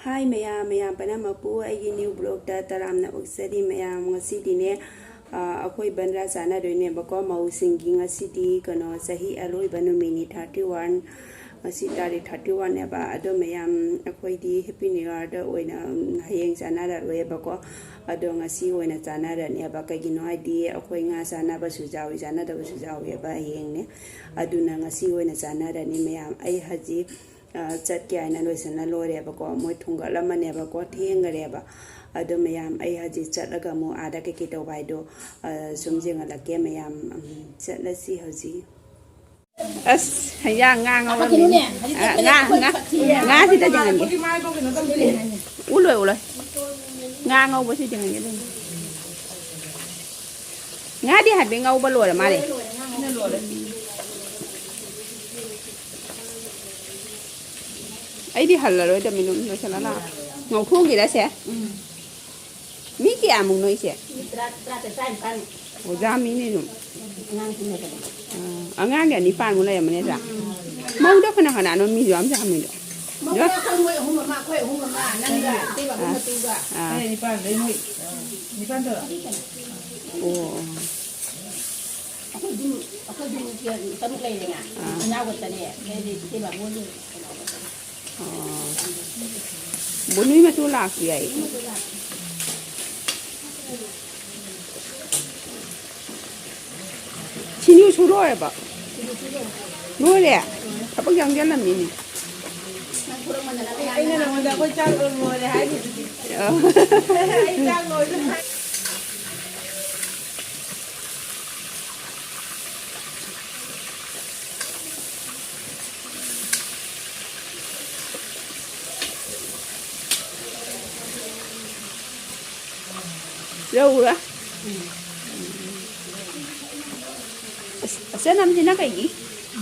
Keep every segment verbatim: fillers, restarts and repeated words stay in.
ꯍꯥꯏ ꯃꯌꯥꯝ, ꯃꯌꯥꯝ ꯄꯨꯝꯅꯃꯛꯄꯨ ꯑꯩꯒꯤ new vlogꯇ ꯇꯔꯥꯝꯅ ꯑꯣꯛꯆꯔꯤ꯫ ꯃꯌꯥꯝ, ꯉꯁꯤꯗꯤꯅꯦ, ꯑ, ꯑꯩꯈꯣꯏ ꯕꯟꯗ꯭ꯔꯥ ꯆꯥꯟꯅꯗꯣꯏꯅꯦꯕꯀꯣ꯫ ꯃꯧꯁꯤꯡꯒꯤ ꯉꯁꯤꯗꯤ ꯀꯩꯅꯣ, ꯆꯍꯤ ꯑꯔꯣꯏꯕ ꯅꯨꯃꯤꯠꯅꯤ, thirty one꯫ ꯉꯁꯤ ꯇꯥꯔꯤꯛ thirty oneꯅꯦꯕ꯫ ꯑꯗꯣ ꯃꯌꯥꯝ, ꯑꯩꯈꯣꯏꯗꯤ Happy New Yearꯗ ꯑꯣꯏꯅ, ꯎꯝ, ꯍꯌꯦꯡ ꯆꯥꯟꯅꯔꯔꯣꯏꯕꯀꯣ꯫ ꯑꯗꯣ ꯉꯁꯤ ꯑꯣꯏꯅ ꯆꯥꯟꯅꯔꯅꯦꯕ꯫ ꯀꯩꯒꯤꯅꯣ ꯍꯥꯏꯗꯤ ꯑꯩꯈꯣꯏ ꯉꯥ ꯆꯥꯟꯅꯕꯁꯨ ꯌꯥꯎꯏ, ꯆꯥꯟꯅꯗꯕꯁꯨ ꯌꯥꯎꯏꯕ ꯍꯌꯦꯡꯅꯦ꯫ ꯑꯗꯨꯅ ꯉꯁꯤ ꯑꯣꯏꯅ ꯆꯥꯟꯅꯔꯅꯤ ꯃꯌꯥꯝ꯫ ꯑꯩ ꯍꯧꯖꯤꯛ ꯑ, ꯆꯠꯀꯦ ꯍꯥꯏꯅ ꯂꯣꯏꯁꯤꯟꯅ ꯂꯣꯏꯔꯦꯕꯀꯣ꯫ ꯃꯣꯏ ꯊꯣꯡꯒꯠꯂꯝꯃꯅꯦꯕꯀꯣ, ꯊꯦꯡꯈꯔꯦꯕ꯫ ꯑꯗꯣ ꯃꯌꯥꯝ, ꯑꯩ ꯍꯧꯖꯤꯛ ꯆꯠꯂꯒ ꯑꯃꯨꯛ ꯑꯥꯗ ꯀꯩꯀꯩ ꯇꯧꯕ ꯍꯥꯏꯗꯣ, ꯑ, ꯁꯨꯝ ꯌꯦꯡꯍꯜꯂꯛꯀꯦ ꯃꯌꯥꯝ꯫ ꯎꯝ, ꯆꯠꯂꯁꯤ ꯍꯧꯖꯤꯛ꯫ ꯑꯁ, ꯍꯦꯟꯖꯥꯡ ꯉꯥ ꯉꯧꯔꯝꯃꯤꯅꯦ꯫ ꯀꯩꯅꯣꯅꯦ, ꯍꯧꯖꯤꯛ ꯑ, ꯉꯥ, ꯉꯥ, ꯉꯥ ꯁꯤꯗ ꯌꯦꯡꯍꯟꯒꯦ꯫ ꯎꯠꯂꯣꯏ, ꯎꯠꯂꯣꯏ꯫ ꯉꯥ ꯉꯧꯕꯁꯤ ꯌꯦꯡꯍꯟꯒꯦ ꯑꯗꯨꯝ꯫ ꯉꯥꯗꯤ ꯍꯥꯏꯐꯦꯠ ꯉꯧꯕ ꯂꯣꯏꯔ ꯃꯥꯜꯂꯦ꯫ ꯂꯣꯏꯔꯦ, ꯂꯣꯏꯔꯦ, ꯉꯥ ꯉꯧꯕ ꯂꯣꯏꯔꯦ꯫ ꯑꯩꯗꯤ ꯍꯜꯂꯔꯣꯏꯗꯕꯅꯤ, ꯑꯗꯨꯝ ꯂꯣꯏꯁꯤꯜꯂ ꯂꯥꯛꯑꯣ꯫ ꯉꯧꯊꯣꯛꯈꯤꯔꯁꯦ? ꯎꯝ꯫ ꯃꯤ ꯀꯌꯥꯃꯨꯛꯅꯣ ꯏꯆꯦ? ꯃꯤ ꯇꯔꯥ, ꯇꯔꯥꯇꯔꯦꯠ, ꯇꯔꯥꯅꯤꯄꯥꯟ꯫ ꯑꯣ, ꯌꯥꯝꯃꯤꯅꯦ ꯑꯗꯨꯝ꯫ ꯑꯉꯥꯡꯁꯤꯡ ꯂꯩꯕꯅꯦ꯫ ꯑꯥ, ꯑꯉꯥꯡꯒꯤ ꯑꯅꯤꯄꯥꯟꯃꯨꯛ ꯂꯩꯔꯝꯃꯅꯤ ꯅꯠꯇ꯭ꯔꯥ? ꯎꯝ꯫ ꯃꯧꯗ ꯀꯅꯥ ꯀꯅꯥꯅꯣ ꯃꯤꯁꯨ ꯌꯥꯝ ꯌꯥꯝꯃꯤꯗꯣ? ꯃꯧꯗ ꯑꯩꯈꯣꯏ ꯃꯣꯏ ꯑꯍꯨꯝ ꯑꯃ, ꯑꯩꯈꯣꯏ ꯑꯍꯨꯝ ꯑꯃ, ꯅꯪꯒ, ꯏꯇꯩ ꯕꯥꯕꯨ ꯑꯥ꯫ ꯃꯇꯨꯒ꯫ ꯑꯥ꯫ ꯑꯩ ꯅꯤꯄꯥꯟꯗꯩ ꯃꯣꯏ, ꯑꯥ, ꯅꯤꯄꯥꯟ ꯇꯧꯔꯣ? ꯑꯣ꯫ ꯑꯩꯈꯣꯏ ꯑꯗꯨꯝ, ꯑꯩꯈꯣꯏ ꯑꯗꯨꯝ ꯇꯔꯨꯛ ꯂꯩꯔꯦꯅ꯫ ꯑꯥ꯫ ꯏꯅꯥꯎꯒ ꯇꯔꯦꯠ, ꯑꯗꯩꯗꯤ ꯏꯇꯩ ꯕꯥꯕꯨ ꯍꯣꯏꯒꯤ ꯀꯩꯅꯣꯒ ꯇꯔꯦꯠ꯫ ꯑꯣ꯫ ꯕꯣꯅꯨꯏ ꯃꯇꯨ ꯂꯥꯛꯇ꯭ꯔꯤ ꯍꯥꯏ꯫ ꯁꯤꯡꯖꯨ ꯁꯨ ꯂꯣꯏꯔꯕꯣ? ꯂꯣꯏꯔꯦ? ꯊꯕꯛ ꯌꯥꯡꯖꯜꯂꯝꯃꯤꯅꯦ꯫ ꯑꯩꯅ ꯅꯉꯣꯟꯗ ꯑꯩꯈꯣꯏ ꯆꯥꯛ ꯂꯣꯏꯔꯦ ꯍꯥꯏꯗꯨꯗꯤ꯫ ꯑꯣ꯫ ꯑꯩ ꯆꯥꯛ ꯂꯣꯏꯔꯦ꯫ ꯂꯧꯔ? ꯑꯁ, ꯆꯅꯝꯁꯤꯅ ꯀꯩꯒꯤ?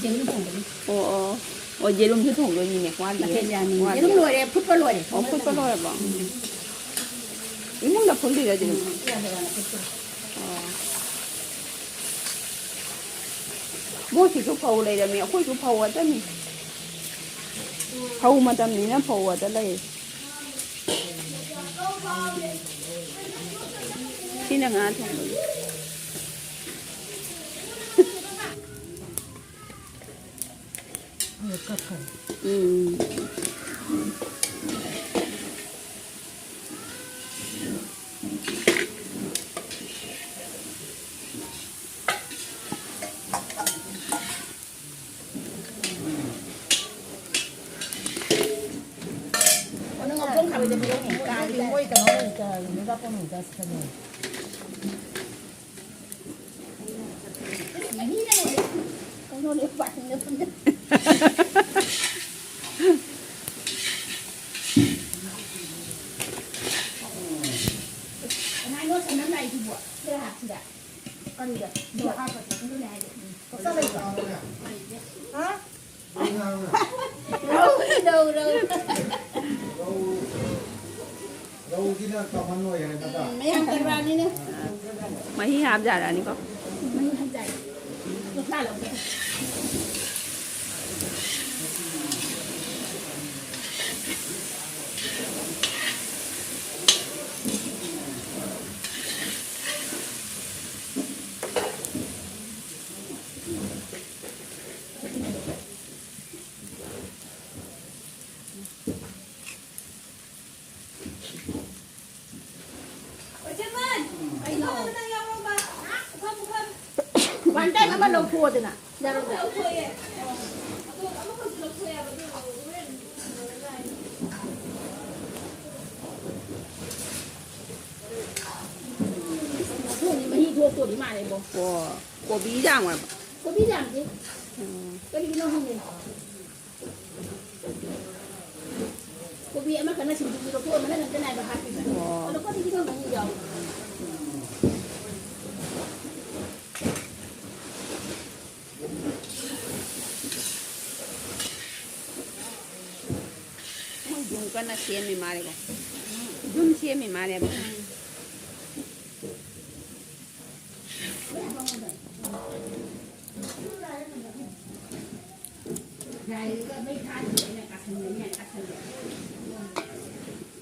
ꯌꯦꯔꯨꯝ ꯊꯣꯡꯕꯒꯤ꯫ ꯑꯣ, ꯑꯣ꯫ ꯑꯣ, ꯌꯦꯔꯨꯝꯁꯨ ꯊꯣꯡꯗꯣꯏꯅꯤꯅꯦ, ꯋꯥꯠꯂꯤ꯫ ꯃꯊꯦꯜ ꯌꯥꯝꯃꯤ꯫ ꯋꯥꯠꯂꯤ꯫ ꯌꯦꯔꯨꯝ ꯂꯣꯏꯔꯦ, ꯐꯨꯠꯄ ꯂꯣꯏꯔꯦ꯫ ꯑꯣ, ꯐꯨꯠꯄ ꯂꯣꯏꯔꯕꯣ? ꯎꯝ꯫ ꯏꯃꯨꯡꯗ ꯐꯨꯜꯂꯤꯔꯣ ꯌꯦꯔꯨꯝ? ꯎꯝ, ꯏꯌꯥꯗ ꯏꯌꯥꯗ ꯐꯨꯠꯄ꯫ ꯑꯣ꯫ ꯃꯣꯏꯁꯤꯁꯨ ꯐꯧ ꯂꯩꯔꯝꯃꯤ, ꯑꯩꯈꯣꯏꯁꯨ ꯐꯧ ꯑꯇꯅꯤ꯫ ꯐꯧ ꯃꯇꯝꯅꯤꯅ ꯐꯧ ꯑꯇ ꯂꯩꯔꯦ꯫ ꯑꯩꯅ ꯉꯥ ꯊꯣꯡꯕꯒꯤ꯫ ꯀꯛꯈ꯭ꯔꯦ꯫ ꯎꯝ꯫ ꯃꯣꯏ ꯀꯩꯅꯣ ꯂꯩꯇ-, ꯂꯩꯕꯥꯛꯄꯣꯟ ꯂꯩꯇ ꯁꯤꯗꯅꯦ꯫ ꯀꯅꯥꯅꯣ ꯁꯅꯝ ꯂꯥꯛꯏꯗꯨꯕꯣ? ꯁꯤꯗ ꯍꯥꯞꯁꯤꯗ꯫ ꯀꯔꯤꯗ? ꯁꯤꯗ ꯍꯥꯞꯄꯁꯦ꯫ ꯑꯗꯨꯅꯦ ꯍꯥꯏꯁꯦ꯫ ꯎꯝ꯫ ꯀꯛꯆ ꯂꯩꯕ? ꯍꯥ? ꯔꯧ, ꯔꯧ, ꯔꯧ꯫ ꯔꯧ, ꯔꯧꯁꯤꯅ ꯀꯃꯟ ꯑꯣꯏꯈ꯭ꯔꯦ ꯅꯠꯇ꯭ꯔꯥ? ꯎꯝ, ꯃꯌꯥꯝ ꯀꯔꯕꯥꯔꯅꯤꯅ꯫ ꯃꯍꯤ ꯍꯥꯞ ꯌꯥꯔꯅꯤꯀꯣ꯫ ꯎꯝ, ꯃꯍꯤ ꯍꯥꯞ ꯌꯥꯔꯦ꯫ ꯀꯨꯟꯊ꯭ꯔꯥ ꯂꯧꯒꯦ꯫ ꯋꯥꯟ ꯇꯥꯏꯝ ꯑꯃ ꯂꯧꯊꯣꯛꯑꯣꯗꯅ꯫ ꯌꯥꯔꯣꯏꯗ꯭ꯔꯥ? ꯃꯍꯤ ꯊꯣꯛꯇꯣꯔꯤ ꯃꯥꯜꯂꯦꯕꯣ꯫ ꯑꯣ, ꯀꯣꯕꯤ ꯌꯥꯝꯈ꯭ꯔꯕ? ꯀꯣꯕꯤ ꯌꯥꯝꯗꯦ꯫ ꯎꯝ꯫ ꯀꯔꯤꯒꯤꯅꯣ ꯈꯪꯗꯦ꯫ ꯀꯣꯕꯤ ꯑꯃꯈꯛꯅ ꯁꯤꯡꯖꯨꯒꯤ ꯂꯧꯊꯣꯛꯑ ꯃꯅꯝ ꯅꯝꯗꯅꯕ ꯍꯥꯞꯄꯤꯕ꯫ ꯑꯣ꯫ ꯑꯗꯣ ꯀꯣꯕꯤꯒꯤꯗꯣ ꯃꯍꯤ ꯌꯥꯎꯏ꯫ ꯃꯣꯏ ꯌꯨꯝ ꯀꯟꯅ ꯁꯦꯝꯃꯤ ꯃꯥꯜꯂꯦꯀꯣ꯫ ꯌꯨꯝ ꯁꯦꯝꯃꯤ ꯃꯥꯜꯂꯦꯕ꯫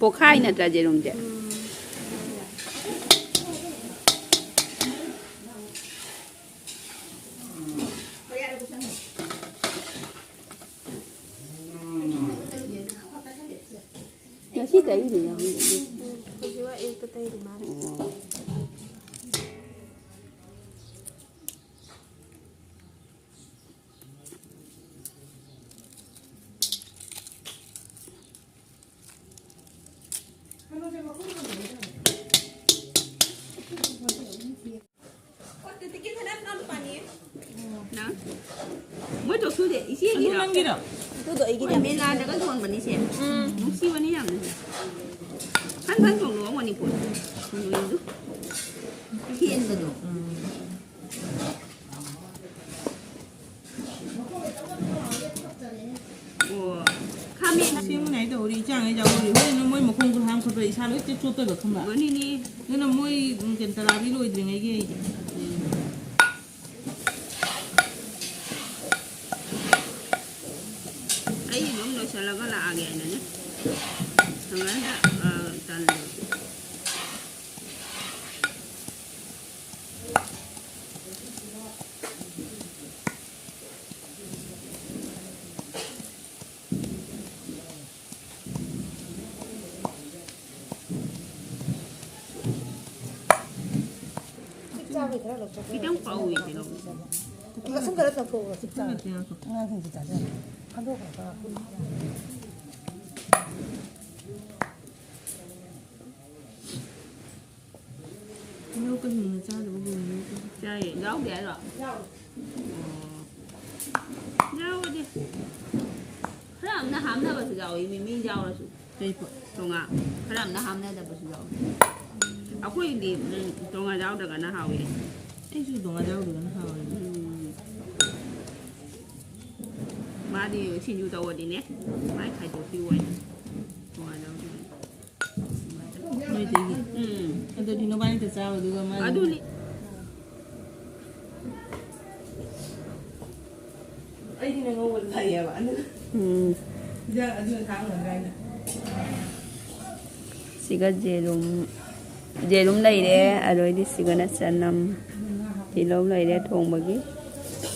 ꯄꯣꯛꯈꯥꯏ ꯅꯠꯇ꯭ꯔꯥ ꯌꯦꯔꯨꯝꯁꯦ? ꯇꯩꯔꯤꯔ ꯈꯪꯗꯦ꯫ ꯎꯝ, ꯍꯧꯖꯤꯛ ꯑꯌꯨꯛꯇ ꯇꯩꯔꯤ ꯃꯥꯅ꯫ ꯑꯣ꯫ ꯅꯪ? ꯃꯣꯏ ꯇꯣꯛꯊꯣꯛꯑꯗꯤ ꯏꯆꯦꯒꯤꯔꯣ? ꯑꯗꯨ ꯅꯪꯒꯤꯔꯣ? ꯑꯗꯨꯗꯣ ꯑꯩꯒꯤꯅꯦ꯫ ꯃꯣꯏ ꯃꯦꯂꯥꯗꯒ ꯌꯣꯟꯕꯅꯤ ꯏꯆꯦ꯫ ꯎꯝ꯫ ꯅꯨꯡꯁꯤꯕꯅꯤ ꯌꯥꯝꯅ꯫ ꯈꯟ ꯈꯟ ꯇꯣꯡꯉꯣ ꯃꯅꯤꯄꯨꯔ꯫ ꯈꯦꯟꯕꯗꯣ꯫ ꯎꯝ꯫ ꯑꯣ, ꯈꯥꯃꯦꯟ꯫ ꯁꯦꯝꯒꯅꯤ ꯍꯥꯏ ꯇꯧꯔꯤ, ꯏꯆꯥꯉꯩ ꯌꯥꯎꯔꯤ꯫ ꯍꯣꯔꯦꯟ ꯃꯣꯏ ꯃꯈꯣꯡꯗꯣ ꯍꯥꯝ ꯈꯣꯠꯄ ꯏꯁꯥ ꯂꯣꯏ ꯆꯣꯠꯇꯣꯏꯕ, ꯈꯪꯕ꯭ꯔꯥ? ꯑꯣꯏꯅꯤꯅꯦ꯫ ꯑꯗꯨꯅ ꯃꯣꯏ, ꯎꯝ, ꯀꯩꯅꯣ, ꯇꯔꯥꯕꯤ ꯂꯣꯏꯗ꯭ꯔꯤꯉꯩꯒꯤ꯫ ꯑꯩ ꯑꯗꯨꯝ ꯂꯣꯏꯁꯤꯜꯂꯒ ꯂꯥꯛꯑꯒꯦ ꯍꯥꯏꯅꯅꯦ꯫ ꯁꯪꯒꯥꯟꯗ, ꯑ, ꯇꯜꯂꯦ꯫ ꯈꯤꯇꯪ ꯄꯧꯏ ꯀꯩꯅꯣ꯫ ꯑꯁꯨꯝ ꯈꯔ ꯆꯥꯊꯣꯛꯑꯣ꯫ ꯑꯉꯥꯡꯁꯤꯡꯁꯦ ꯆꯥꯖꯔꯣ꯫ ꯊꯥꯗꯣꯛꯈ꯭ꯔꯒ꯫ ꯇꯤꯜꯍꯧ ꯀ ꯍꯤꯡꯅ ꯆꯥꯗꯕ ꯀꯨꯏꯔꯦ꯫ ꯆꯥꯏꯌꯦ꯫ ꯌꯥꯎꯗꯦ ꯍꯥꯏꯔꯣ? ꯑꯣ꯫ ꯌꯥꯎꯗꯦ꯫ ꯈꯔ ꯑꯃꯅ ꯍꯥꯞꯅꯕꯁꯨ ꯌꯥꯎꯏ, ꯃꯤꯃꯤ ꯌꯥꯎꯔꯁꯨ꯫ ꯀꯩ ꯄꯣꯠ? ꯇꯣꯉꯥ꯫ ꯈꯔ ꯑꯃꯅ ꯍꯥꯞꯅꯗꯕꯁꯨ ꯌꯥꯎꯏ꯫ ꯑꯩꯈꯣꯏꯗꯤ, ꯎꯝ, ꯇꯣꯉꯥ ꯌꯥꯎꯗ꯭ꯔꯒꯅ ꯍꯥꯎꯏ꯫ ꯑꯩꯁꯨ ꯇꯣꯉꯥ ꯌꯥꯎꯗ꯭ꯔꯒꯅ ꯍꯥꯎꯏ꯫ ꯎꯝ꯫ ꯃꯥꯗꯤ ꯁꯤꯡꯖꯨ ꯇꯧꯔꯗꯤꯅꯦ, ꯃꯥꯏ ꯈꯥꯏꯗꯣꯛꯄꯤꯌꯨ ꯍꯥꯏꯅ꯫ ꯇꯣꯉꯥ ꯌꯥꯎꯗ꯭ꯔꯒꯅ꯫ ꯅꯣꯏꯗꯒꯤ? ꯎꯝ꯫ ꯑꯗꯨꯗꯤ ꯅꯕꯥꯅꯤꯇ ꯆꯥꯕꯗꯨꯒ ꯃꯥꯒꯤ ꯑꯗꯨꯅꯤ꯫ ꯑꯩꯗꯤꯅꯦ ꯉꯧꯕꯅ ꯐꯩꯌꯦꯕ꯫ ꯑꯗꯨꯅ ꯎꯝ꯫ ꯏꯟꯖꯥꯡ ꯑꯗꯨꯅ ꯊꯥꯡꯉꯒ ꯑꯩꯅ꯫ ꯁꯤꯒ ꯌꯦꯔꯨꯝ, ꯌꯦꯔꯨꯝ ꯂꯩꯔꯦ, ꯑꯗꯩꯗꯤ ꯁꯤꯒꯅ ꯆꯅꯝ, ꯇꯤꯜꯍꯧ ꯂꯩꯔꯦ ꯊꯣꯡꯕꯒꯤ꯫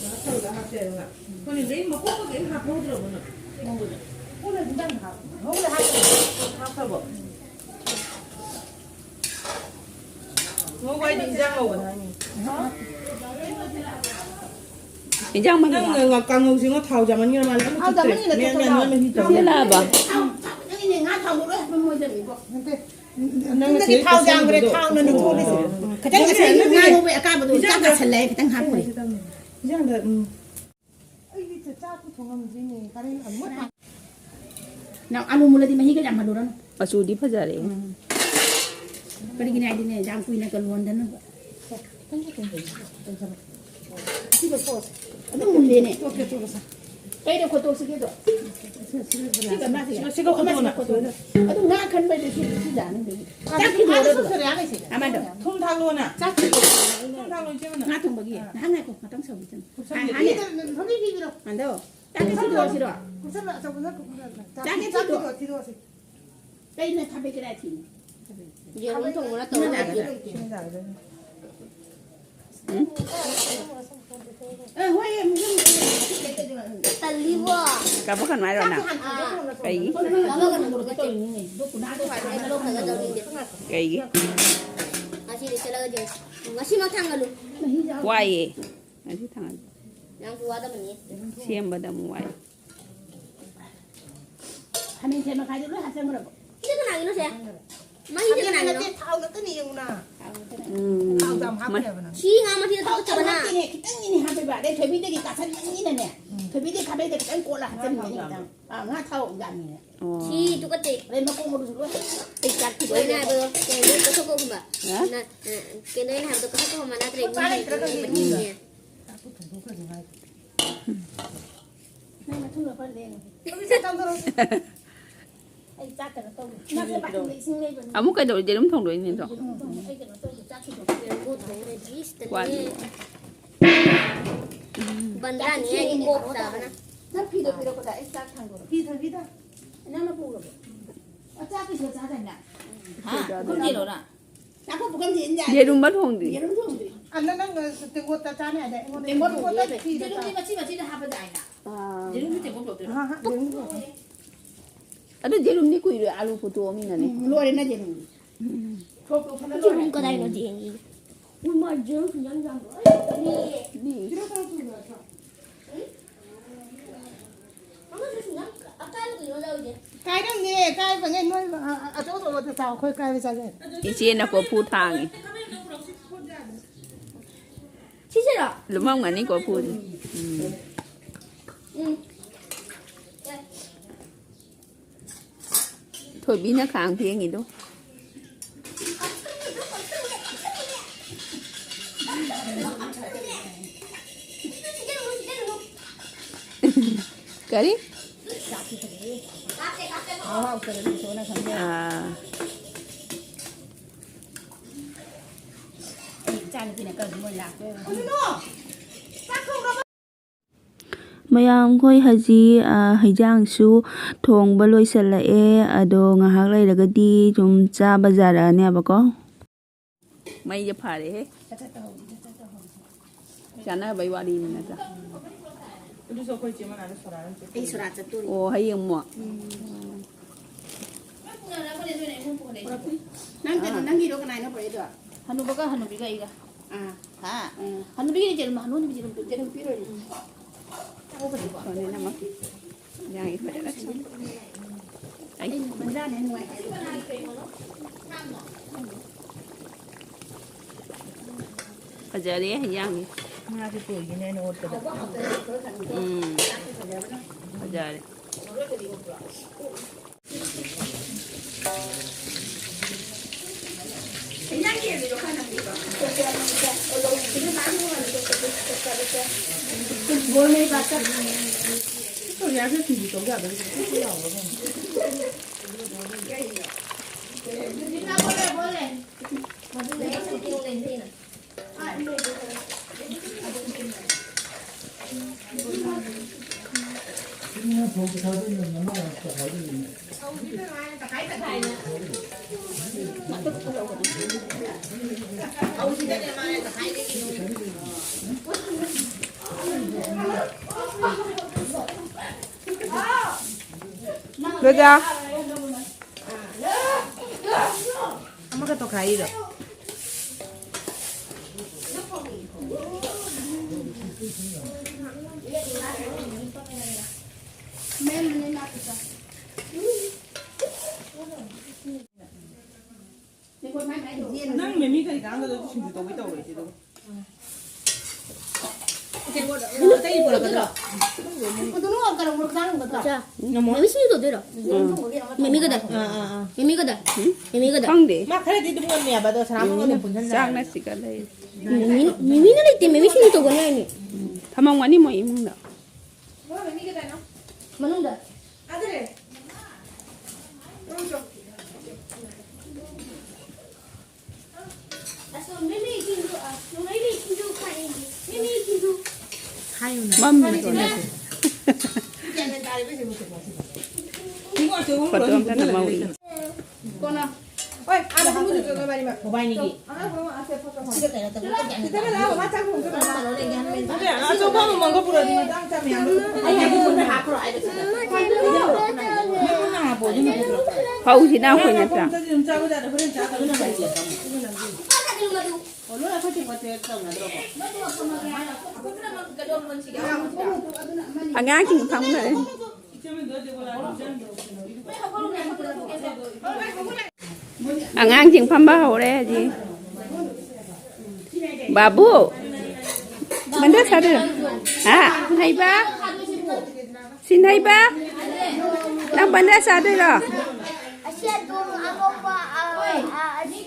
ꯉꯥ ꯊꯣꯡꯕꯗ ꯍꯥꯞꯇꯦ ꯑꯗꯨꯒ꯫ ꯑꯩꯈꯣꯏꯅ ꯂꯣꯏ ꯃꯀꯣꯛꯀ ꯀꯩꯝ ꯍꯥꯞꯍꯧꯗ꯭ꯔꯕꯣ ꯅꯪ? ꯉꯧꯕꯗ꯫ ꯉꯧꯕ ꯍꯥꯏꯗꯤ ꯏꯟꯖꯥꯡ ꯉꯧꯕꯗꯣ ꯍꯥꯏꯅꯤ꯫ ꯏꯟꯖꯥꯡ ꯃꯅꯥ꯫ ꯅꯪ ꯀꯥꯡꯉꯧꯁꯤꯉꯣ ꯊꯥꯎ ꯌꯥꯝꯃꯟꯈ꯭ꯔ ꯃꯥꯜꯂꯦ꯫ ꯑꯃ ꯊꯥꯎ ꯆꯨꯞꯇ꯭ꯔꯦ꯫ ꯌꯥꯝꯃꯟꯈꯤꯗꯅ ꯃꯌꯥꯟ ꯊꯥꯎ ꯃꯌꯥꯟ ꯌꯥꯝ-, ꯃꯍꯤ ꯇꯧꯔꯦ꯫ ꯁꯤꯜꯂꯛꯑꯕ? ꯊꯥꯎ ꯆꯥꯃꯟꯗꯅꯅꯦ ꯉꯥ ꯊꯥꯎ ꯂꯣꯏ ꯍꯥꯞꯄ ꯃꯣꯏꯗꯅꯤꯀꯣ꯫ ꯅꯠꯇꯦ꯫ ꯅꯪꯅ ꯆꯨꯝꯅꯒꯤ ꯁꯤꯗꯩ ꯊꯥꯎ ꯌꯥꯝꯈ꯭ꯔꯦ, ꯈꯣꯠꯆꯟꯕꯗꯣ꯫ ꯊꯥꯎꯅ ꯅꯤꯡꯊꯣꯛꯑꯦ꯫ ꯈꯤꯇꯪ ꯉꯁꯤ ꯉꯥ ꯉꯧꯕꯩ ꯑꯀꯥꯕꯗꯣ ꯆꯥꯛ ꯏꯟꯖꯥꯡꯗ, ꯆꯥꯁꯜꯂꯦ, ꯈꯤꯇꯪ ꯍꯥꯞꯄꯨꯔꯦ꯫ ꯏꯟꯖꯥꯡꯗ, ꯎꯝ꯫ ꯑꯩꯗꯤ ꯆꯥꯛꯄꯨ ꯊꯣꯡꯉꯝꯗ꯭ꯔꯤꯅꯦ꯫ ꯀꯔꯤ ꯑꯃꯨꯛ ꯅꯪ ꯑꯂꯨ ꯃꯨꯜꯂꯗꯤ ꯃꯍꯤꯒ ꯌꯥꯝꯍꯜꯂꯨꯔꯅꯨ꯫ ꯃꯆꯨꯗꯤ ꯐꯖꯔꯦ꯫ ꯎꯝ꯫ ꯀꯔꯤꯒꯤꯅꯣ ꯍꯥꯏꯗꯤꯅꯦ, ꯌꯥꯝ ꯀꯨꯏꯅ ꯀ ꯂꯣꯟꯗꯅꯕ꯫ ꯈꯤꯇꯪ ꯈꯤꯇꯪ ꯈꯤꯇꯪ ꯈꯤꯇꯪ꯫ ꯁꯤꯒ ꯇꯣꯛꯑꯁꯤ꯫ ꯑꯗꯨꯝ ꯃꯨꯜꯂꯦꯅꯦ꯫ ꯇꯣꯛꯀꯦ, ꯇꯣꯛꯑꯁꯤ꯫ ꯀꯩꯗ ꯈꯣꯠꯇꯣꯛꯁꯤꯒꯦꯗꯣ? ꯁꯤꯒ ꯃꯥꯁꯤꯒ꯫ ꯁꯤꯒ ꯈꯣꯠꯇꯣꯛꯑꯣ꯫ ꯑꯃꯁꯤꯒ ꯈꯣꯠꯇꯣꯛꯑꯣ꯫ ꯑꯗꯨ ꯉꯥ ꯈꯟꯕꯩꯗꯤ ꯁꯤ, ꯁꯤ ꯌꯥꯅꯤ꯫ ꯆꯥꯛ ꯊꯤꯗꯣꯛꯑꯣ ꯑꯗꯨꯒ꯫ ꯑꯃꯗꯣ꯫ ꯊꯨꯝ ꯊꯥꯛꯂꯣꯅ꯫ ꯆꯥꯛ ꯊꯤꯗꯣꯛꯑꯣ꯫ ꯊꯨꯝ ꯊꯥꯛꯂꯣ, ꯏꯆꯦ ꯃꯅꯥ꯫ ꯉꯥ ꯊꯣꯡꯕꯒꯤ꯫ ꯉꯥꯏꯍꯥꯛ ꯉꯥꯏꯈꯣ, ꯉꯥꯛꯇꯪ ꯁꯧꯈꯤꯁꯅꯨ꯫ ꯍꯥꯟꯅ꯫ ꯐꯤꯗ, ꯐꯤꯗ ꯄꯤꯔꯣ꯫ ꯑꯗꯣ꯫ ꯆꯥꯛꯁꯦ ꯊꯤꯗꯣꯛꯑꯁꯤꯔꯣ? ꯀꯨꯞꯁꯜꯂꯣ, ꯑꯆꯧꯕꯅ ꯀꯨꯞꯁꯜꯂꯣ꯫ ꯆꯥꯛ ꯆꯥꯛꯁꯦ ꯆꯥꯛ ꯊꯤꯗꯣꯛ-, ꯊꯤꯗꯣꯛ-, ꯊꯤꯗꯣꯛꯑꯁꯤ꯫ ꯀꯩꯅ ꯊꯥꯕꯩ ꯀꯗꯥꯏ ꯊꯤꯅꯤ? ꯌꯦꯔꯨꯝ ꯊꯣꯡꯕ ꯅꯠꯇꯕ ꯊꯤꯅ ꯂꯩꯇꯦ꯫ ꯆꯥꯒꯗꯕꯅꯤ꯫ ꯊꯤꯅ ꯆꯥꯒꯗꯕꯅꯤ꯫ ꯎꯝ? ꯑꯦ, ꯍꯣꯏ, ꯑꯃꯨꯛ ꯌꯦꯡꯉꯨ꯫ ꯇꯜꯂꯤꯕꯣ꯫ ꯀꯥꯄꯛꯀꯅꯨ ꯍꯥꯏꯔꯣ ꯅꯪ? ꯆꯥꯛꯁꯦ ꯍꯥꯟꯅ ꯊꯥꯡꯗꯣꯛꯈ꯭ꯔꯣ꯫ ꯀꯩꯒꯤ? ꯀꯥꯄꯛꯀꯅꯨ ꯍꯥꯏꯔꯣ꯫ ꯇꯧꯔꯤꯅꯤꯅꯦ꯫ ꯑꯗꯣ ꯀꯨꯅꯥꯗꯣ ꯍꯥꯟꯅ ꯂꯧꯈ꯭ꯔꯒ ꯇꯧꯔꯤꯅꯤꯅꯦ꯫ ꯀꯩꯒꯤ? ꯉꯁꯤꯗꯤ ꯆꯠꯂꯒ ꯌꯦꯡꯉꯨ꯫ ꯉꯁꯤꯃꯛ ꯊꯥꯡꯒꯠꯂꯨ꯫ ꯋꯥꯏꯌꯦ꯫ ꯉꯁꯤ ꯊꯥꯡꯒꯠꯂꯨ꯫ ꯌꯥꯝ ꯋꯥꯗꯕꯅꯤ꯫ ꯁꯦꯝꯕꯗ ꯑꯃꯨꯛ ꯋꯥꯏ꯫ ꯈꯥꯃꯦꯟ ꯁꯦꯝ ꯃꯈꯥꯏꯗꯣ ꯂꯣꯏ ꯍꯥꯞꯆꯟꯈ꯭ꯔꯕꯣ? ꯁꯤꯗ ꯀꯅꯥꯒꯤꯅꯣ ꯁꯦ? ꯃꯍꯤꯁꯦ ꯈꯥꯃꯦꯟ ꯀꯅꯥꯒꯤꯅꯣ? ꯅꯠꯇꯦ, ꯊꯥꯎ ꯅꯠꯇꯅꯤ ꯌꯦꯡꯉꯨꯅ꯫ ꯎꯝ꯫ ꯊꯥꯎ ꯌꯥꯝ ꯍꯥꯞꯈ꯭ꯔꯦꯕ ꯅꯪ꯫ ꯁꯤ ꯉꯥ ꯃꯊꯤꯗ ꯊꯥꯎ ꯊꯣꯛꯆꯕꯅ꯫ ꯅꯠꯇꯦꯅꯦ, ꯈꯤꯇꯪꯅꯤꯅꯦ ꯍꯥꯞꯄꯤꯕ꯫ ꯑꯗꯩ ꯊꯣꯏꯕꯤꯗꯒꯤ ꯀꯥꯁꯟꯕꯅꯤꯅꯅꯦ꯫ ꯎꯝ꯫ ꯊꯣꯏꯕꯤꯗꯒꯤ ꯈꯥꯕꯩꯗ ꯈꯤꯇꯪ ꯀꯣꯠꯂ ꯍꯥꯞꯆꯟꯕꯅꯦ ꯈꯤꯇꯪ꯫ ꯑꯥ, ꯉꯥ ꯊꯥꯎ ꯌꯥꯝꯃꯤꯅꯦ꯫ ꯑꯣ꯫ ꯁꯤ ꯇꯨꯀꯠꯆꯩ꯫ ꯑꯗꯩ ꯃꯀꯣꯛ ꯃꯔꯨꯁꯨ ꯂꯣꯏ ꯇꯩ ꯆꯥꯛꯄꯤꯗꯣꯏꯅꯦ꯫ ꯂꯣꯏꯅ ꯍꯥꯏꯕꯗꯣ, ꯀꯩꯅꯣ, ꯂꯣꯏ ꯀꯣꯊꯣꯛꯀꯣ ꯒꯨꯝꯕ꯫ ꯍꯥ? ꯅ-, ꯑ, ꯀꯩꯅꯣ ꯑꯩꯅ ꯍꯥꯏꯕꯗꯣ ꯀꯣꯊꯣꯛꯀꯣ ꯒꯨꯝꯕ ꯅꯠꯇ꯭ꯔꯗꯤ ꯃꯍꯤꯅꯦ꯫ ꯅꯪ ꯃꯊꯨꯝ ꯂꯧꯕ ꯂꯦꯡꯉꯨ꯫ ꯑꯩ ꯆꯥꯛ ꯀꯩꯅꯣ ꯇꯧꯒꯦ꯫ ꯅꯪꯁꯦ ꯕꯥꯇꯤꯟꯗ ꯏꯁꯤꯡ ꯂꯩꯕꯅꯤ꯫ ꯑꯃꯨꯛ ꯀꯩꯗꯧꯔꯤ? ꯌꯦꯔꯨꯝ ꯊꯣꯡꯗꯣꯏꯅꯤ ꯑꯗꯣ꯫ ꯌꯦꯔꯨꯝ ꯊꯣꯡꯉꯦ꯫ ꯑꯩ ꯀꯩꯅꯣ ꯇꯧꯒꯦ, ꯆꯥꯛ ꯊꯤꯗꯣꯛꯀꯦ꯫ ꯋꯥꯠꯂꯤ꯫ ꯕꯟꯗ꯭ꯔꯥꯅꯤ ꯍꯥꯏꯅꯤ ꯀꯣꯛ ꯇꯥꯕꯅ꯫ ꯅꯪ ꯐꯤꯗꯣ ꯄꯤꯔꯛꯄꯗ ꯑꯩ ꯆꯥꯛ ꯊꯥꯡꯗꯣꯔꯛꯑꯣ꯫ ꯐꯤ ꯊꯝꯕꯤꯗ꯫ ꯅꯪꯅ ꯄꯨꯔꯕꯣ? ꯑ, ꯆꯥꯛ ꯀꯩꯁꯨ ꯆꯥꯗꯥꯏꯅꯦ? ꯍꯥ? ꯄꯨꯈꯝ ꯆꯦꯜꯂꯣ ꯅꯪ꯫ ꯆꯥꯛꯈꯨꯝ ꯄꯨꯈꯝꯗꯤ ꯏꯟ ꯌꯥꯗꯦ꯫ ꯌꯦꯔꯨꯝꯕ ꯊꯣꯡꯗ꯭ꯔꯤ꯫ ꯌꯦꯔꯨꯝ ꯊꯣꯡꯗ꯭ꯔꯤ꯫ ꯑ, ꯅꯪ, ꯅꯪ ꯇꯦꯡꯀꯣꯠꯇ ꯆꯥꯅꯤ ꯍꯥꯏꯗꯥꯏ? ꯑꯩꯉꯣꯟꯗ ꯇꯦꯡꯀꯣꯠ ꯇꯦꯡꯀꯣꯠꯇ ꯊꯣꯡꯗ꯭ꯔꯤ꯫ ꯐꯤꯗ ꯌꯦꯔꯨꯝꯗꯤ ꯆꯥ-, ꯃꯆꯤ ꯃꯆꯤꯗ ꯍꯥꯞꯄꯗꯥꯏꯅ? ꯑꯥ꯫ ꯌꯦꯔꯨꯝꯗꯤ ꯇꯦꯡꯀꯣꯠ ꯄꯨꯔꯛꯇꯣꯏꯔꯣ? ꯑꯍꯥ, ꯌꯦꯔꯨꯝ ꯄꯨꯔꯛꯑꯣ꯫ ꯑꯗꯨ ꯌꯦꯔꯨꯝꯗꯤ ꯀꯨꯏꯔꯣꯏ, ꯑꯥꯂꯨ ꯐꯨꯠꯇꯣꯛꯑꯃꯤꯅꯅꯦ꯫ ꯎꯝ, ꯂꯣꯏꯔꯦ ꯅꯪ ꯌꯦꯔꯨꯝ꯫ ꯌꯦꯔꯨꯝ ꯀꯗꯥꯏꯅꯣ ꯌꯦꯡꯒꯦ꯫ ꯎꯃꯥ, ꯌꯦꯔꯨꯝ ꯈꯤꯇꯪ ꯌꯥꯝ ꯂꯣꯏꯔꯦ꯫ ꯅꯦ꯫ ꯑꯃꯁꯨ ꯁꯨꯡꯌꯥꯝ ꯑꯀꯥꯏꯕ ꯀꯩꯅꯣ ꯇꯧꯗꯦ꯫ ꯀꯥꯏꯔꯝꯅꯦ, ꯀꯥꯏꯕꯅꯦ ꯅꯣꯏ, ꯑ, ꯑ, ꯑꯆꯧ ꯑꯆꯧꯕꯗꯣ ꯆꯥꯎ, ꯑꯩꯈꯣꯏ ꯀꯥꯏꯕ ꯆꯥꯖꯩ꯫ ꯏꯆꯦꯅ ꯀꯣꯔꯐꯨ ꯊꯥꯡꯉꯤ꯫ ꯁꯤꯁꯤꯔꯣ? ꯂꯨꯝꯃꯝꯒꯅꯤ ꯀꯣꯔꯐꯨꯁꯦ꯫ ꯎꯝ꯫ ꯎꯝ꯫ ꯊꯣꯏꯕꯤꯅ ꯈꯥꯡ ꯐꯦꯡꯉꯤꯗꯣ꯫ ꯀꯔꯤ? ꯑꯥ꯫ ꯑꯩ ꯏꯆꯥꯅꯨꯄꯤꯅ ꯀꯔꯤ ꯃꯣꯏ ꯂꯥꯛꯇꯣꯏꯔꯣ? ꯃꯌꯥꯝ, ꯑꯩꯈꯣꯏ ꯍꯧꯖꯤꯛ, ꯑ, ꯍꯩꯖꯥꯡꯁꯨ ꯊꯣꯡꯕ ꯂꯣꯏꯁꯤꯜꯂꯛꯑꯦ꯫ ꯑꯗꯣ ꯉꯥꯏꯍꯥꯛ ꯂꯩꯔꯒꯗꯤ ꯁꯨꯝ ꯆꯥꯕ ꯌꯥꯔꯛꯑꯅꯦꯕꯀꯣ꯫ ꯃꯩꯁꯦ ꯐꯔꯦꯍꯦ꯫ ꯆꯥꯅꯕꯩ ꯋꯥꯔꯤꯅꯤ ꯅꯠꯇ꯭ꯔꯥ? ꯑꯗꯨꯁꯨ ꯑꯩꯈꯣꯏ ꯆꯦ ꯃꯅꯥꯗ ꯁꯣꯔꯥ ꯑꯗꯨꯝ ꯆꯠꯇꯣꯏꯅꯤ꯫ ꯑꯩ ꯁꯣꯔꯥ ꯆꯠꯇꯣꯔꯤ꯫ ꯑꯣ, ꯍꯌꯦꯡ ꯑꯃꯨꯛ? ꯎꯝ꯫ ꯅꯪ ꯀꯩꯅꯣ, ꯑꯥ꯫ ꯅꯪꯒꯤꯗꯣ ꯀꯅꯥꯏꯅꯣ ꯄꯨꯔꯛꯏꯗꯣ? ꯍꯅꯨꯕꯒ ꯍꯅꯨꯕꯤꯒ ꯑꯩꯒ꯫ ꯑꯥ꯫ ꯍꯥ? ꯎꯝ꯫ ꯍꯅꯨꯕꯤꯒꯤꯗꯤ ꯌꯦꯔꯨꯝ, ꯍꯅꯨꯕꯤꯗꯤ ꯌꯦꯔꯨꯝ ꯄꯤꯔꯛꯑꯣ꯫ ꯌꯦꯔꯨꯝ ꯄꯤꯔꯣꯏ꯫ ꯎꯝ꯫ ꯐꯅꯤ ꯅꯃ꯫ ꯌꯥꯏ, ꯐꯖꯅ ꯁꯨꯝ꯫ ꯑꯩ꯫ ꯐꯖꯔꯦ ꯍꯤꯟꯖꯥꯡꯗꯤ꯫ ꯉꯥꯁꯦ ꯇꯣꯏꯒꯤꯅꯦ ꯑꯩꯅ ꯑꯣꯠꯄꯗ꯫ ꯎꯝ꯫ ꯐꯖꯔꯦ꯫ ꯔꯣꯖꯥ꯫ ꯑꯃꯒ ꯇꯣꯈꯥꯏꯔꯤꯔꯣ? ꯅꯪ ꯃꯦꯃꯤ ꯀꯔꯤ ꯀꯥꯟꯗ ꯁꯤꯡꯖꯨ ꯇꯧꯒꯦ ꯇꯧꯔꯦ ꯁꯤꯗ? ꯃꯦꯃꯤ ꯁꯤꯡꯖꯨ ꯇꯧꯗꯣꯏꯔꯣ? ꯃꯦꯃꯤꯒꯗ? ꯃꯦꯃꯤꯒꯗ? ꯃꯦꯃꯤꯒꯗ? ꯈꯪꯗꯦ꯫ ꯃꯥ ꯈꯔꯗꯤ ꯑꯗꯨꯝ ꯉꯝꯃꯦꯕ, ꯑꯗꯣ ꯁꯅꯥꯃꯍꯤꯅ ꯄꯨꯟꯁꯤꯟꯅꯔꯦ꯫ ꯆꯥꯛꯅ ꯁꯤꯒ ꯂꯩ꯫ ꯃꯦꯃꯤ, ꯃꯦꯃꯤꯅ ꯂꯩꯇꯦ, ꯃꯦꯃꯤ ꯁꯤꯡꯖꯨ ꯇꯧꯒꯅꯤ ꯍꯥꯏꯅꯤ꯫ ꯊꯝꯃꯝꯒꯅꯤ ꯃꯣꯏ ꯏꯃꯨꯡꯗ꯫ ꯃꯅꯨꯡꯗ꯫ ꯃꯝꯃꯤ꯫ ꯐꯣꯇꯣ ꯑꯝꯇ ꯅꯝꯍꯧꯏ꯫ ꯍꯣꯏ, ꯑꯥꯗ ꯐꯝꯃꯨ ꯆꯠꯂꯣ, ꯅꯕꯥꯅꯤꯃꯛ꯫ ꯃꯣꯕꯥꯏꯅꯤꯒꯤ꯫ ꯁꯤꯗ ꯀꯩꯅꯣ ꯇꯧꯕ꯫ ꯁꯤꯗ ꯂꯥꯛꯑꯣ, ꯃꯥ ꯆꯥꯛ ꯊꯣꯡ ꯆꯠꯈ꯭ꯔꯣ꯫ ꯑꯗꯨꯅꯦ, ꯑꯆꯧꯕ ꯑꯃꯃꯝꯒ ꯄꯨꯔꯛꯑꯗꯤ ꯃꯇꯥꯡ ꯆꯥ ꯃꯌꯥꯝꯗꯣ꯫ ꯑꯩ ꯍꯥꯏꯗꯤ ꯄꯨꯟꯅ ꯍꯥꯞꯈ꯭ꯔꯣ ꯍꯥꯏꯕ꯫ ꯄꯨꯟꯅ ꯍꯥꯞꯄꯣ, ꯑꯗꯨꯅ ꯐꯠꯇ꯭ꯔꯣ? ꯍꯧꯁꯤ ꯅꯥꯎ ꯑꯩꯈꯣꯏ ꯅꯠꯇ꯭ꯔꯥ? ꯑꯗꯨꯝ ꯆꯥꯕ ꯌꯥꯗ꯭ꯔꯣ? ꯍꯣꯔꯦꯟ ꯆꯥꯗꯕꯅ ꯐꯩ꯫ ꯑꯣ, ꯂꯣꯏ ꯑꯩꯈꯣꯏ ꯊꯤꯡꯕ ꯇꯧꯅꯗ꯭ꯔꯣ? ꯑꯉꯥꯡꯁꯤꯡ ꯐꯝꯈ꯭ꯔꯦ꯫ ꯑꯉꯥꯡꯁꯤꯡ ꯐꯝꯕ ꯍꯧꯔꯦ ꯍꯧꯖꯤꯛ꯫ ꯕꯥꯕꯨ, ꯕꯟꯗꯥ ꯁꯥꯗꯣꯏꯔꯣ? ꯍꯥ? ꯁꯤꯟꯍꯩꯕ? ꯁꯤꯟꯍꯩꯕ? ꯅꯪ ꯕꯟꯗꯥ ꯁꯥꯗꯣꯏꯔꯣ? ꯑꯁꯤ ꯑꯗꯨꯝ ꯑꯇꯣꯞꯄ, ꯑ, ꯑ, ꯑꯁꯤ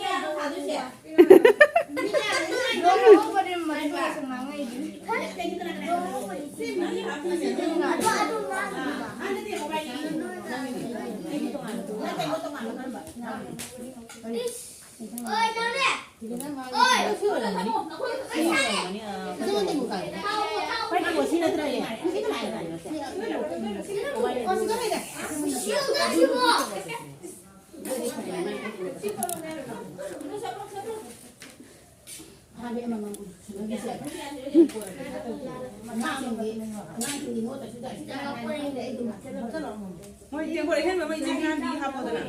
ꯃꯣꯏ ꯇꯦꯡꯀꯣꯠ ꯑꯍꯦꯟꯕ ꯑꯃ ꯏꯆꯦ ꯉꯥꯟꯕꯤ ꯍꯥꯞꯄꯣꯗꯅ꯫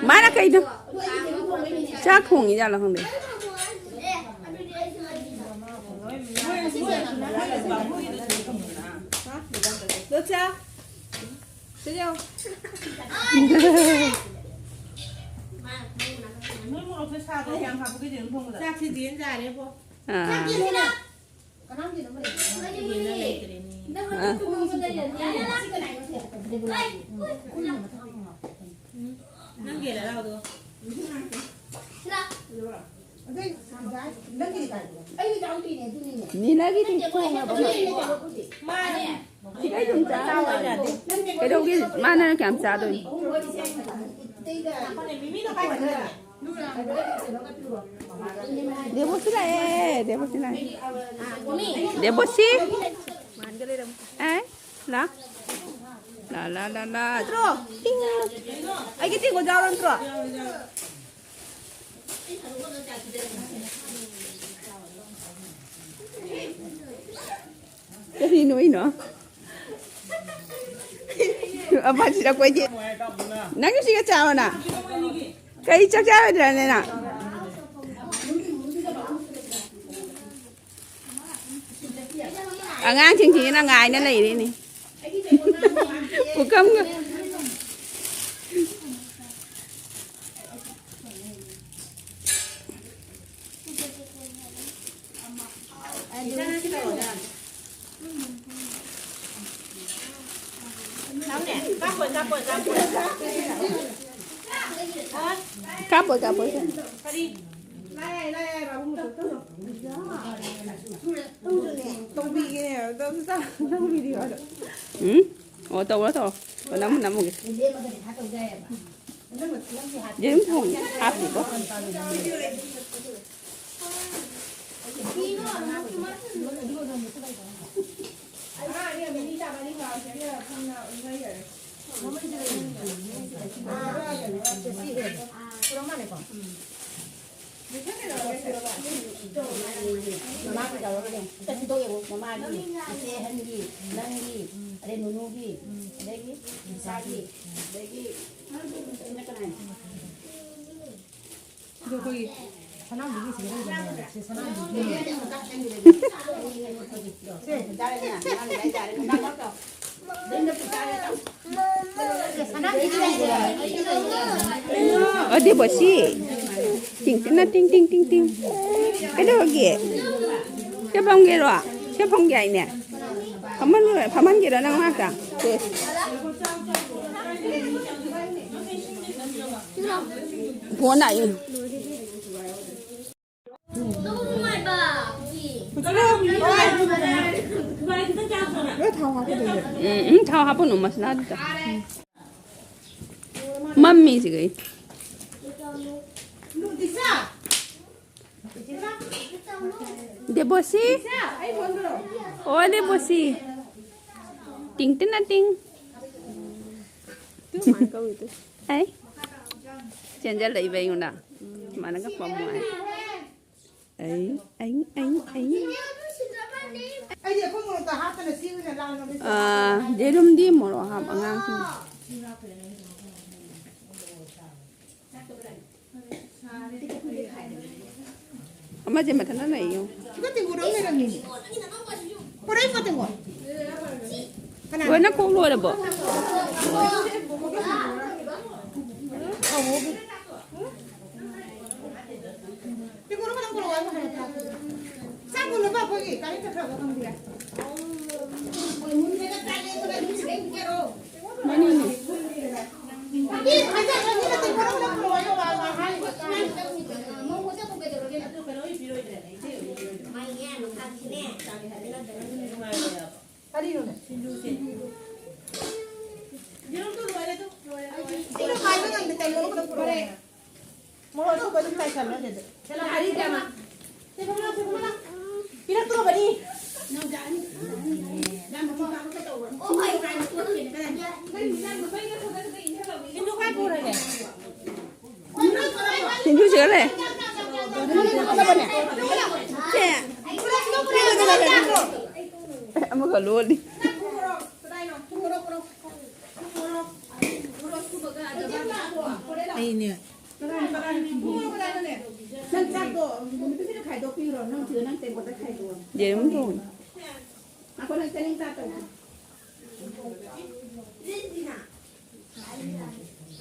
ꯃꯥꯅ ꯀꯩꯅꯣ? ꯆꯥꯛ ꯊꯣꯡꯉꯤ ꯖꯥꯠꯂꯣ ꯈꯪꯗꯦ꯫ ꯂꯣꯆꯥ, ꯁꯤꯗ ꯌꯦꯡꯉꯣ꯫ ꯅꯣꯏ ꯃꯣꯔꯣꯛꯁꯦ ꯁꯥꯗ꯭ꯔꯣ? ꯀꯌꯥꯝ ꯍꯥꯞꯄꯨꯒꯦ ꯌꯦꯔꯨꯝ ꯊꯣꯡꯕꯗ? ꯆꯥꯛꯁꯤꯗꯤ ꯌꯥꯔꯦꯕꯣ꯫ ꯑꯥ꯫ ꯀꯅꯥꯝꯒꯤꯅꯣ ꯑꯃ ꯂꯩꯇ꯭ꯔꯦ꯫ ꯌꯦꯟꯅ ꯂꯩꯇ꯭ꯔꯦꯅꯦ꯫ ꯑꯥ꯫ ꯅꯪꯒꯤ ꯂꯩꯔꯥꯎꯗꯣ꯫ ꯑꯗꯨꯏ ꯅꯪꯒꯤꯗꯤ ꯀꯥꯏꯗꯅꯣ? ꯑꯩꯒꯤ ꯌꯥꯎꯗꯦꯅꯦ, ꯑꯗꯨꯅꯤꯅꯦ꯫ ꯅꯤꯅꯒꯤꯗꯤ ꯊꯣꯡꯉꯕꯣ? ꯃꯥꯅꯦ꯫ ꯁꯤꯗꯩ ꯑꯗꯨꯝ ꯆꯥ ꯌꯥꯗꯦ꯫ ꯀꯩꯗꯧꯒꯦ? ꯃꯥꯅ ꯀꯌꯥꯝ ꯆꯥꯗꯣꯏꯅꯣ? ꯗꯦꯕꯣꯁꯤ ꯂꯥꯛꯑꯦ, ꯗꯦꯕꯣꯁꯤ ꯂꯥꯛꯑꯦ꯫ ꯗꯦꯕꯣꯁꯤ? ꯑꯦ, ꯂꯥ? ꯂꯥ, ꯂꯥ, ꯂꯥ, ꯂꯥ꯫ ꯇ꯭ꯔꯣ? ꯇꯤꯡ꯫ ꯑꯩꯒꯤ ꯇꯤꯡꯒꯣ ꯌꯥꯎꯔ ꯅꯠꯇ꯭ꯔꯣ? ꯀꯔꯤ ꯅꯣꯏꯅꯣ? ꯑꯃꯁꯤꯅ ꯀꯣꯏꯗꯦ꯫ ꯅꯪꯁꯨ ꯁꯤꯒ ꯆꯥꯎꯅ꯫ ꯀꯔꯤ ꯆꯥꯛ ꯆꯥꯔꯣꯏꯗ꯭ꯔꯅꯦ ꯅꯪ? ꯑꯉꯥꯡꯁꯤꯡꯁꯤꯅ ꯉꯥꯏꯅ ꯂꯩꯔꯤꯅꯤ꯫ ꯄꯨꯈꯝꯒ꯫ ꯀꯥꯞꯄꯣꯏ, ꯀꯥꯞꯄꯣꯏ꯫ ꯀꯔꯤ? ꯎꯝ? ꯑꯣ, ꯇꯧꯔꯣ, ꯇꯧꯔꯣ꯫ ꯑꯣ, ꯅꯝꯃꯨ, ꯅꯝꯃꯨꯒꯦ꯫ ꯌꯦꯔꯨꯝ ꯊꯣꯡ ꯍꯥꯞꯄꯤꯀꯣ꯫ ꯃꯃꯥꯒꯤ ꯇꯧꯔꯒꯅꯦ꯫ ꯑꯝꯇ ꯁꯤꯟꯗꯣꯛ ꯌꯦꯡꯉꯨ꯫ ꯃꯃꯥꯒꯤ, ꯏꯆꯦ ꯑꯍꯟꯒꯤ, ꯅꯪꯒꯤ, ꯑꯗꯩ ꯅꯨꯅꯨꯒꯤ, ꯑꯗꯒꯤ ꯏꯆꯥꯒꯤ, ꯑꯗꯒꯤ ꯁꯤꯅ ꯀꯅꯥꯏꯅꯣ? ꯑꯗꯣ ꯑꯩꯈꯣꯏꯒꯤ ꯁꯅꯥꯝꯕꯤꯒꯤ ꯁꯤꯗ ꯂꯩꯕꯅꯦ꯫ ꯁꯤ ꯁꯅꯥꯝꯕꯤꯒꯤ꯫ ꯁꯦ, ꯁꯅꯥꯝꯕꯤꯒꯤ ꯂꯩꯕꯅꯦ꯫ ꯑꯗꯦꯕꯣꯁꯤ꯫ ꯇꯤꯡ ꯇꯤꯡꯅ ꯇꯤꯡ ꯇꯤꯡ ꯇꯤꯡ ꯇꯤꯡ꯫ ꯀꯩꯗꯧꯔꯒꯦ? ꯁꯦ ꯐꯝꯒꯦꯔꯣ? ꯁꯦ ꯐꯝꯒꯦ ꯍꯥꯏꯅꯦ꯫ ꯐꯝꯍꯟ-, ꯐꯝꯍꯟꯒꯦꯔꯣ ꯅꯪ ꯉꯥꯛꯇ? ꯁꯦ꯫ ꯐꯣꯟ ꯂꯥꯛꯏ꯫ ꯂꯣꯏ ꯊꯥꯎ ꯍꯥꯞꯀꯗꯣꯏꯅꯦ꯫ ꯎꯝ, ꯎꯝ, ꯊꯥꯎ ꯍꯥꯞꯄꯅꯨ, ꯃꯁꯂꯥꯗꯨꯗ꯫ ꯃꯝꯃꯤ ꯁꯤꯒꯩ꯫ ꯗꯦꯕꯣꯁꯤ꯫ ꯑꯣ, ꯗꯦꯕꯣꯁꯤ꯫ ꯇꯤꯡ ꯇꯤꯡꯅ ꯇꯤꯡ꯫ ꯑꯩ꯫ ꯆꯦꯟꯖꯜꯂꯛꯏꯕ ꯑꯩꯉꯣꯟꯗ꯫ ꯁꯨꯃꯥꯏꯅꯒ ꯄꯝꯃꯣ ꯍꯥꯏ꯫ ꯑꯩ, ꯑꯩ, ꯑꯩ, ꯑꯩ꯫ ꯑꯩꯗꯤ ꯑꯩꯈꯣꯏ ꯃꯣꯔꯣꯛꯇ ꯍꯥꯞꯇꯅ ꯁꯤ ꯑꯣꯏꯅ ꯂꯥꯡꯉꯒꯦ꯫ ꯑꯥ, ꯌꯦꯔꯨꯝꯗꯤ ꯃꯣꯔꯣꯛ ꯍꯥꯞ ꯑꯉꯥꯡꯁꯤꯡ꯫ ꯑꯃꯁꯦ ꯃꯊꯟꯇ ꯂꯩꯌꯣ꯫ ꯁꯤꯗ ꯇꯦꯡꯀꯣꯠ ꯑꯃ ꯂꯩꯔꯝꯃꯤꯅꯦ꯫ ꯄꯨꯔꯛꯏ ꯄꯣꯠ ꯇꯦꯡꯀꯣꯠ꯫ ꯀꯅꯥ? ꯂꯣꯏꯅ ꯀꯣꯛ ꯂꯣꯏꯔꯕꯣ? ꯇꯦꯡꯀꯣꯠ ꯑꯃ ꯄꯨꯔꯛꯑꯣ ꯍꯥꯏꯕ ꯍꯥꯏꯕ꯫ ꯆꯥꯛ ꯄꯨꯅꯕ ꯑꯩꯈꯣꯏꯒꯤ ꯒꯥꯔꯤ ꯆꯠꯈ꯭ꯔꯕ ꯈꯪꯗꯦ꯫ ꯃꯥꯅꯤꯅꯦ꯫ ꯃꯣꯔꯣꯛ ꯑꯁꯨꯕ ꯑꯗꯨꯝ ꯆꯥꯏꯁꯜꯂꯣ ꯑꯗꯨꯗ꯫ ꯁꯦ ꯂꯥꯛꯑꯣ, ꯁꯦ ꯂꯥꯛꯑꯣ꯫ ꯄꯤꯔꯛꯇ꯭ꯔꯣꯕꯅꯤ꯫ ꯁꯤꯡꯖꯨ ꯀꯥꯏ ꯄꯨꯔꯒꯦ? ꯁꯤꯡꯖꯨ ꯁꯤꯗ ꯂꯩ꯫ ꯂꯣꯜꯂꯤ꯫ ꯑꯩꯅꯦ꯫ ꯅꯪ ꯆꯥꯛꯇꯣ ꯅꯨꯃꯤꯠꯇꯨꯒꯤꯗ ꯈꯥꯏꯗꯣꯛꯄꯤꯔꯣ, ꯅꯪ ꯁꯤꯗ ꯅꯪ ꯇꯦꯡꯀꯣꯠꯇ ꯈꯥꯏꯗꯣꯛꯑꯣ꯫ ꯌꯦꯔꯨꯝ ꯊꯣꯡꯉꯤ꯫ ꯉꯥꯏꯈꯣ, ꯅꯪ ꯆꯦꯡ ꯆꯥꯛ ꯇꯧ꯫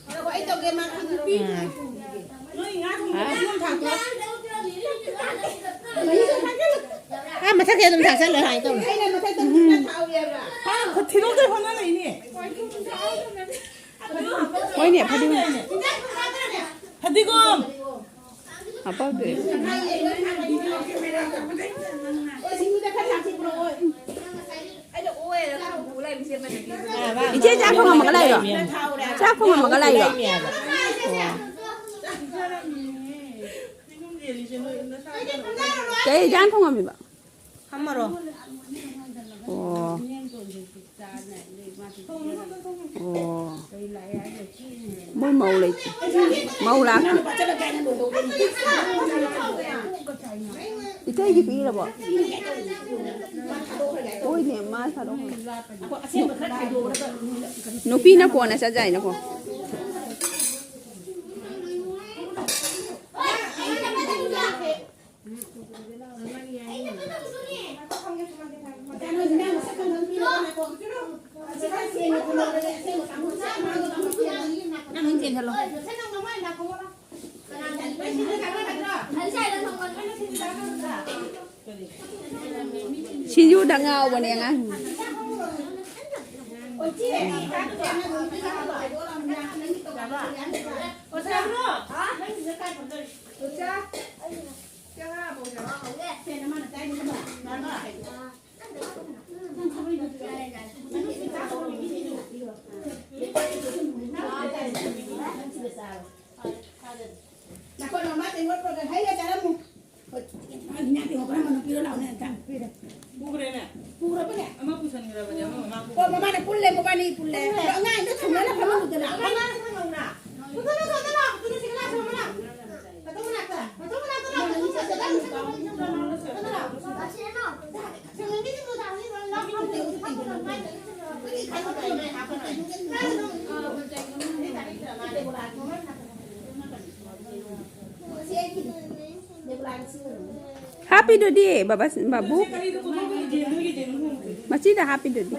ꯉꯥꯏꯈꯣ, ꯑꯩ ꯇꯧꯒꯦ, ꯃꯥ ꯈꯪꯗ꯭ꯔꯣ? ꯑꯥ꯫ ꯅꯣꯏ ꯉꯥ ꯊꯣꯡꯕꯗ ꯌꯣꯟ ꯊꯥꯛꯄ꯭ꯔꯣ? ꯑꯥ, ꯃꯊꯛꯇ ꯑꯗꯨꯝ ꯊꯥꯛꯆꯜꯂꯣ, ꯁꯨꯃꯥꯏꯅ ꯇꯧꯔꯣ꯫ ꯑꯩꯅ ꯃꯊꯛꯇ ꯊꯥꯛꯍꯧꯋꯦꯕ꯫ ꯊꯤꯗꯣꯛꯇꯣꯏ ꯍꯣꯠꯅꯔꯛꯏꯅꯦ꯫ ꯍꯣꯏꯅꯦ, ꯐꯗꯤꯒꯣꯝ꯫ ꯐꯗꯤꯒꯣꯝ꯫ ꯍꯥꯄꯛꯇꯦ꯫ ꯏꯆꯦ, ꯆꯥꯛ ꯊꯣꯡꯉꯝꯃꯒ ꯂꯥꯛꯏꯔꯣ? ꯆꯥꯛ ꯊꯣꯡꯉꯝꯃꯒ ꯂꯥꯛꯏꯔꯣ? ꯑꯣ꯫ ꯀꯩ ꯏꯟꯖꯥꯡ ꯊꯣꯡꯉꯝꯃꯤꯕ? ꯐꯝꯃꯔꯣ꯫ ꯑꯣ꯫ ꯑꯣ꯫ ꯃꯣꯏ ꯃꯧ ꯂꯩꯇꯦ꯫ ꯃꯧ ꯂꯥꯛꯇꯦ꯫ ꯏꯇꯩꯒꯤ ꯄꯤꯔꯕꯣ? ꯍꯣꯏꯅꯦ, ꯃꯥ ꯊꯥꯗꯣꯛꯈ꯭ꯔꯦ꯫ ꯅꯨꯄꯤꯅ ꯀꯣꯟꯅ ꯆꯠ ꯌꯥꯏꯅꯀꯣ꯫ ꯁꯤꯡꯖꯨꯗ ꯉꯥꯎꯕꯅꯦ ꯑꯉꯥꯡ꯫ ꯅꯥꯀꯣꯡ ꯃꯃꯥ ꯇꯦꯡꯀꯣꯠ ꯄꯨꯔꯒ ꯍꯩꯒ ꯆꯥꯔꯝꯃꯨ꯫ ꯍꯣꯏ, ꯏꯟꯖꯥꯡ ꯇꯤꯡꯉꯣ, ꯀꯔꯝꯕꯅꯣ ꯄꯤꯔꯣ ꯂꯥꯛꯑꯣꯅꯦ, ꯑꯝꯇ ꯄꯤꯔꯦ꯫ ꯄꯨꯈ꯭ꯔꯦꯅꯦ꯫ ꯄꯨꯈ꯭ꯔꯕꯅꯦ? ꯑꯃ ꯄꯨꯁꯟꯈ꯭ꯔꯕꯅꯦ, ꯑꯃ ꯃꯃꯥ ꯄꯨꯈ꯭ꯔꯦ꯫ ꯑꯣ, ꯃꯃꯥꯅ ꯄꯨꯜꯂꯦ, ꯃꯕꯥꯅꯤ ꯄꯨꯜꯂꯦ꯫ ꯄꯨꯜꯂꯦ꯫ ꯑꯗꯣ ꯑꯉꯥꯡꯗꯣ ꯊꯝꯅꯅ ꯐꯝꯍꯜꯂꯨꯗꯅ꯫ ꯑꯉꯥꯡꯗꯣ ꯊꯝꯍꯧꯅ꯫ ꯄꯨꯊꯣꯛꯑꯣ, ꯄꯨꯊꯣꯛꯑꯣ, ꯄꯨꯊꯣꯛꯑꯣ, ꯁꯤ ꯀꯅꯥ ꯊꯝꯍꯧꯅ? ꯃꯇꯣꯝ ꯃꯅꯥꯛꯇ꯫ ꯃꯇꯣꯝ ꯃꯅꯥꯛꯇ ꯂꯥꯛꯑꯣ, ꯃꯇꯣꯝ ꯃꯅꯥꯛꯇ ꯂꯥꯛꯑꯣ꯫ ꯁꯤ ꯀꯅꯥ? ꯁꯤ ꯀꯅꯥ? ꯁꯤ ꯀꯅꯥ? ꯍꯥꯞꯄꯤꯗꯨꯗꯤ ꯕꯕꯥ, ꯕꯥꯕꯨ꯫ ꯃꯆꯤꯗ ꯍꯥꯞꯄꯤꯗꯨꯗꯤ꯫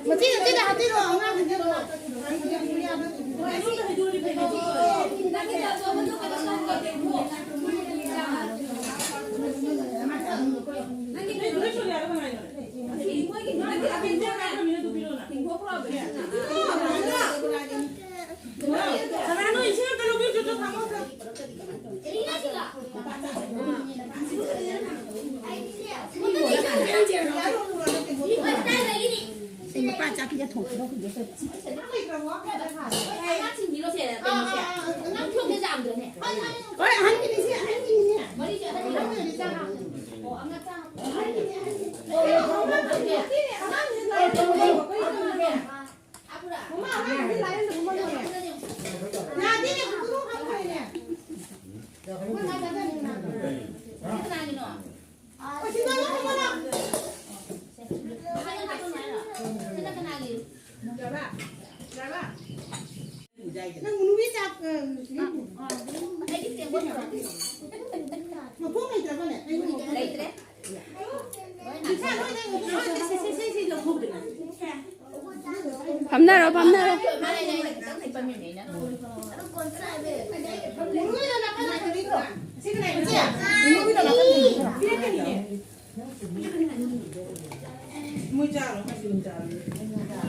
ꯐꯝꯅꯔꯣ, ꯐꯝꯅꯔꯣ꯫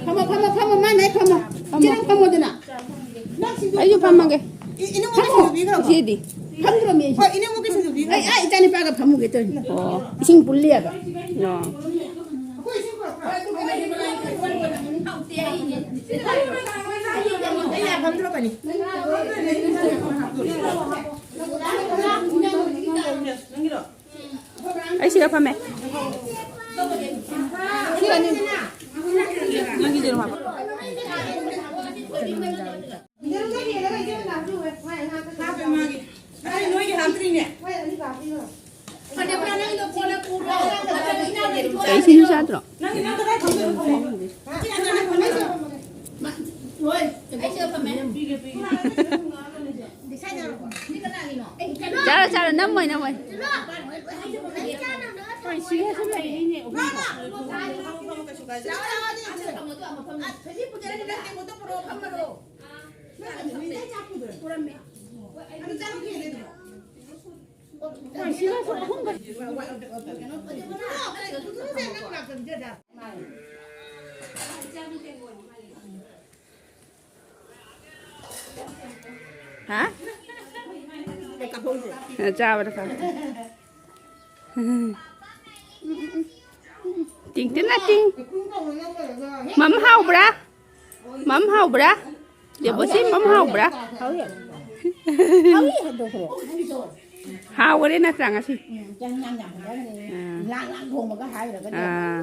ꯐꯝꯃꯣ, ꯐꯝꯃꯣ, ꯐꯝꯃꯣ, ꯃꯥꯏ ꯃꯥꯏ ꯐꯝꯃꯣ꯫ ꯐꯝꯃꯣ꯫ ꯏꯆꯦ, ꯅꯪ ꯐꯝꯃꯣꯗꯅ꯫ ꯑꯩꯁꯨ ꯐꯝꯃꯒꯦ꯫ ꯏ-, ꯏꯅꯝꯃꯒꯤ ꯐꯝꯃꯣ, ꯁꯤꯡꯖꯨ ꯄꯤꯈ꯭ꯔꯕꯣ? ꯏꯆꯦꯗꯤ꯫ ꯐꯝꯗ꯭ꯔꯣꯃꯤ ꯑꯩꯁꯨ꯫ ꯍꯣꯏ, ꯏꯅꯝꯃꯒꯤ ꯁꯤꯡꯖꯨ ꯄꯤꯈ꯭ꯔꯕꯣ? ꯑꯩ, ꯑꯥ, ꯏꯆꯥꯅꯤꯄꯥꯒ ꯐꯝꯃꯨꯒꯦ ꯇꯧꯔꯤꯅꯦ꯫ ꯑꯣ꯫ ꯏꯁꯤꯡ ꯄꯨꯜꯂꯤꯑꯕ꯫ ꯑꯣ꯫ ꯑꯩ ꯌꯥ ꯐꯝꯗ꯭ꯔꯣꯕꯅꯤ꯫ ꯑꯩ ꯁꯤꯗ ꯐꯝꯃꯦ꯫ ꯁꯤ ꯑꯅꯤ꯫ ꯅꯪꯒꯤ ꯌꯦꯔꯨꯝ ꯍꯥꯞꯄꯣ꯫ ꯀꯩ ꯁꯤꯡꯖꯨ ꯆꯥꯗ꯭ꯔꯣ? ꯆꯥꯔꯣ, ꯆꯥꯔꯣ, ꯅꯝꯃꯣꯏ, ꯅꯝꯃꯣꯏ꯫ ꯁꯤꯒꯁꯨ ꯂꯩꯔꯤꯅꯦ꯫ ꯁꯤꯒꯁꯨ ꯑꯍꯨꯝꯒ꯫ ꯍꯥ? ꯆꯥꯕꯗ ꯈꯪ꯫ ꯇꯤꯡ ꯇꯤꯡ ꯇꯤꯡ꯫ ꯃꯝ ꯍꯥꯎꯕ꯭ꯔꯥ? ꯃꯝ ꯍꯥꯎꯕ꯭ꯔꯥ? ꯗꯦꯕꯣꯁꯤ, ꯃꯝ ꯍꯥꯎꯕ꯭ꯔꯥ? ꯍꯥꯎꯒꯔꯦ ꯅꯠꯇ꯭ꯔꯥ ꯉꯁꯤ? ꯎꯝ, ꯆꯪ ꯌꯥꯝ ꯌꯥꯝ ꯐꯖꯈ꯭ꯔꯦ꯫ ꯑꯥ꯫ ꯂꯥꯡ ꯂꯥꯡ ꯊꯣꯡꯕꯒ ꯍꯥꯏꯔꯒꯅꯦ꯫ ꯑꯥ꯫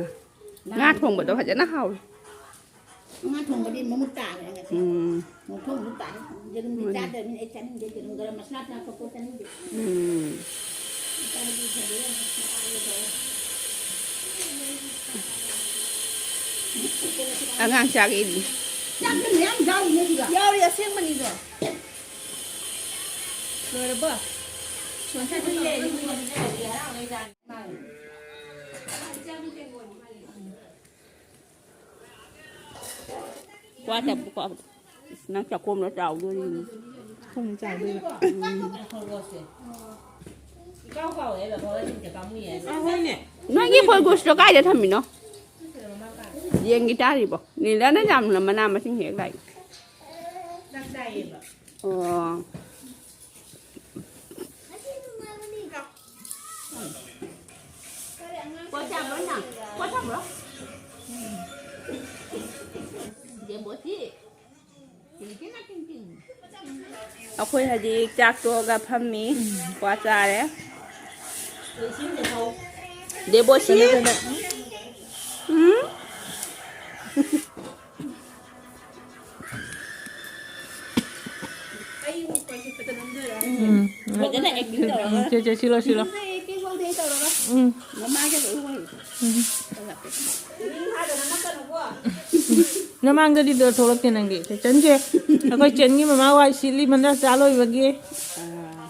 ꯉꯥ ꯊꯣꯡꯕꯗꯣ ꯐꯖꯅ ꯍꯥꯎꯋꯤ꯫ ꯉꯥ ꯊꯣꯡꯕꯗꯤ ꯃꯃꯨꯠ ꯇꯥꯈ꯭ꯔꯦ ꯉꯁꯤ꯫ ꯎꯝ꯫ ꯉꯥ ꯊꯣꯡꯕ ꯇꯥꯔꯦ꯫ ꯌꯦꯔꯨꯝꯗꯤ ꯎꯝ꯫ ꯆꯥꯗꯕꯅꯤꯅ ꯑꯩ ꯆꯥꯅꯤꯡꯗꯦ꯫ ꯌꯦꯔꯨꯝ ꯒꯔꯝ ꯃꯁꯂꯥ ꯊꯥꯛꯄ ꯄꯣꯠ ꯆꯥꯅꯤꯡꯗꯦ꯫ ꯎꯝ꯫ ꯆꯥꯕꯗꯤ ꯐꯖꯅ ꯃꯁꯂꯥ ꯇꯧꯔꯦ꯫ ꯑꯉꯥꯡ ꯆꯥꯛ ꯏꯜꯂꯤ꯫ ꯆꯥꯛꯇꯤ ꯃꯌꯥꯝ ꯌꯥꯎꯔꯤꯅꯦ ꯁꯤꯗ꯫ ꯌꯥꯎꯔꯤ, ꯑꯁꯦꯡꯕꯅꯤꯗꯣ꯫ ꯂꯣꯏꯔꯕꯣ? ꯃꯁꯛꯇꯣ ꯌꯦꯡꯉꯤ꯫ ꯀ꯭ꯋꯥ ꯇꯞꯄꯨ, ꯀ꯭ꯋꯥ꯫ ꯅꯪ ꯆꯥꯛꯈꯣꯝꯗꯣ ꯆꯥꯎꯗꯣꯔꯤꯅꯤ꯫ ꯈꯣꯡ ꯆꯥꯎꯗꯣꯏꯕ꯫ ꯎꯝ꯫ ꯅꯣꯏꯒꯤ ꯀꯣꯜꯒꯣꯁꯇꯣ ꯀꯥꯏꯗ ꯊꯝꯃꯤꯅꯣ? ꯌꯦꯡꯒꯦ ꯇꯥꯔꯤꯕꯣ? ꯅꯤꯂꯥꯅ ꯌꯥꯝꯅ ꯃꯅꯥ ꯃꯁꯤꯡ ꯍꯦꯛ ꯂꯥꯛꯏ꯫ ꯑꯣ꯫ ꯄꯣꯠ ꯆꯥꯕ꯭ꯔꯣ ꯅꯪ? ꯄꯣꯠ ꯆꯥꯕ꯭ꯔꯣ? ꯗꯦꯕꯣꯁꯤ꯫ ꯇꯤꯡ ꯇꯤꯡ ꯇꯤꯡ ꯇꯤꯡ꯫ ꯑꯩꯈꯣꯏ ꯍꯧꯖꯤꯛ ꯆꯥꯛ ꯇꯣꯛꯑꯒ ꯐꯝꯃꯤ꯫ ꯀ꯭ꯋꯥ ꯆꯥꯔꯦ꯫ ꯗꯦꯕꯣꯁꯤ꯫ ꯎꯝ? ꯎꯝ꯫ ꯐꯖꯅ acting ꯇꯧꯔꯒ꯫ ꯁꯦ, ꯁꯦ, ꯁꯤꯂꯣ, ꯁꯤꯂꯣ꯫ ꯎꯝ꯫ ꯃꯃꯥꯒ ꯂꯣꯏ ꯍꯣꯏ꯫ ꯎꯝ꯫ ꯅꯃꯥꯡꯗꯗꯤ ꯗꯣ ꯊꯣꯛꯂꯛꯇꯦ ꯅꯪꯒꯤ꯫ ꯆꯦꯆꯟꯁꯦ, ꯑꯩꯈꯣꯏ ꯆꯦꯟꯒꯤ ꯃꯃꯥ ꯋꯥꯏ ꯁꯤꯠꯂꯤ ꯃꯟꯗꯥ ꯆꯥ ꯂꯣꯏꯕꯒꯤ꯫ ꯑꯥ꯫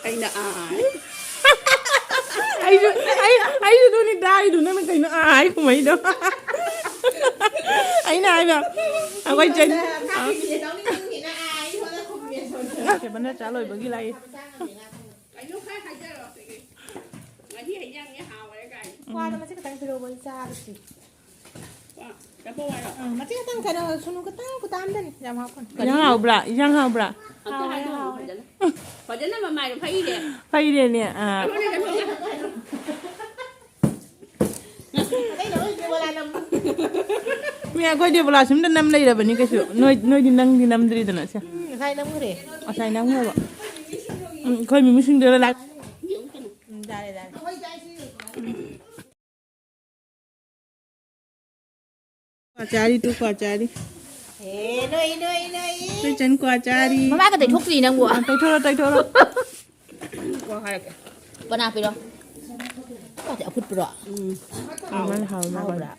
ꯑꯩꯅ ꯑꯥ꯫ ꯑꯩꯁꯨ ꯑꯩ ꯑꯩꯁꯨ ꯑꯗꯨꯅꯤ ꯇꯥꯔꯤꯗꯨ, ꯅꯪꯅ ꯀꯩꯅꯣ ꯑꯥ ꯍꯥꯏ ꯀꯨꯝꯍꯩꯗꯣ? ꯑꯩꯅ ꯍꯥꯏꯕ ꯑꯩꯈꯣꯏ ꯆꯟ ꯀꯦꯕꯟꯗ ꯆꯥ ꯂꯣꯏꯕꯒꯤ ꯂꯥꯛꯏ꯫ ꯀꯩꯅꯣ ꯈꯔ ꯍꯥꯏꯖꯔꯣ꯫ ꯉꯥꯔꯤ ꯍꯩꯖꯥꯡꯅꯦ ꯍꯥꯎꯔꯦ ꯀꯥꯏꯅ꯫ ꯋꯥꯗꯣ ꯃꯆꯦꯠ ꯈꯛꯇꯪ ꯄꯤꯔꯛꯑꯣ, ꯑꯩ ꯆꯥꯔꯁꯤ꯫ ꯎꯝ, ꯃꯆꯦ ꯈꯛꯇꯪ ꯀꯩꯅꯣ, ꯁꯨꯅꯨ ꯈꯛꯇꯪ ꯈꯨꯇꯥꯝꯗꯅꯤ, ꯌꯥꯝ ꯍꯥꯞꯀꯅꯨ꯫ ꯏꯟꯖꯥꯡ ꯍꯥꯎꯕ꯭ꯔꯥ? ꯏꯟꯖꯥꯡ ꯍꯥꯎꯕ꯭ꯔꯥ? ꯑꯝꯇ ꯍꯥꯏꯗꯣꯛꯑꯣ ꯐꯖꯅ꯫ ꯐꯖꯅ ꯃꯃꯥꯏꯗꯣ ꯐꯩꯔꯦ꯫ ꯐꯩꯔꯦꯅꯦ, ꯑꯥ꯫ ꯑꯇꯩ ꯂꯧꯔꯣꯏ, ꯗꯦꯕꯣꯂꯥ ꯅꯝꯃꯨ꯫ ꯃꯤ ꯑꯩꯈꯣꯏ ꯗꯦꯕꯣꯂꯥ ꯁꯨꯝꯗ ꯅꯝ ꯂꯩꯔꯕꯅꯤ ꯀꯩꯁꯨ꯫ ꯅꯣꯏ, ꯅꯣꯏꯗꯤ ꯅꯪꯗꯤ ꯅꯝꯗ꯭ꯔꯤꯗꯅ ꯁꯦ꯫ ꯎꯝ, ꯉꯁꯥꯏ ꯅꯝꯈ꯭ꯔꯦ꯫ ꯉꯁꯥꯏ ꯅꯝꯈ꯭ꯔꯕ꯫ ꯎꯝ, ꯑꯩꯈꯣꯏ ꯃꯤꯃꯤꯁꯤꯡꯗꯨꯗ ꯂꯥꯛ-, ꯎꯝ, ꯌꯥꯔꯦ, ꯌꯥꯔꯦ꯫ ꯀ꯭ꯋꯥ ꯆꯥꯔꯤ ꯇꯨ, ꯀ꯭ꯋꯥ ꯆꯥꯔꯤ꯫ ꯑꯦ, ꯅꯣꯏ, ꯅꯣꯏ, ꯅꯣꯏ꯫ ꯑꯩꯈꯣꯏ ꯆꯟ ꯀ꯭ꯋꯥ ꯆꯥꯔꯤ꯫ ꯃꯃꯥꯒ ꯇꯩꯊꯣꯛꯇ꯭ꯔꯤ ꯅꯪꯕꯨ꯫ ꯑ, ꯇꯩꯊꯣꯔꯣ, ꯇꯩꯊꯣꯔꯣ꯫ ꯀ꯭ꯋꯥ ꯍꯥꯏꯔꯛꯀꯦ꯫ ꯄꯅꯥ ꯄꯤꯔꯣ꯫ ꯀ꯭ꯋꯥꯁꯦ ꯑꯐꯨꯠꯄꯔꯣ? ꯎꯝ꯫ ꯍꯥꯎꯕꯅꯤ, ꯍꯥꯎꯕꯅꯤ, ꯍꯥꯎꯕ꯭ꯔꯥ?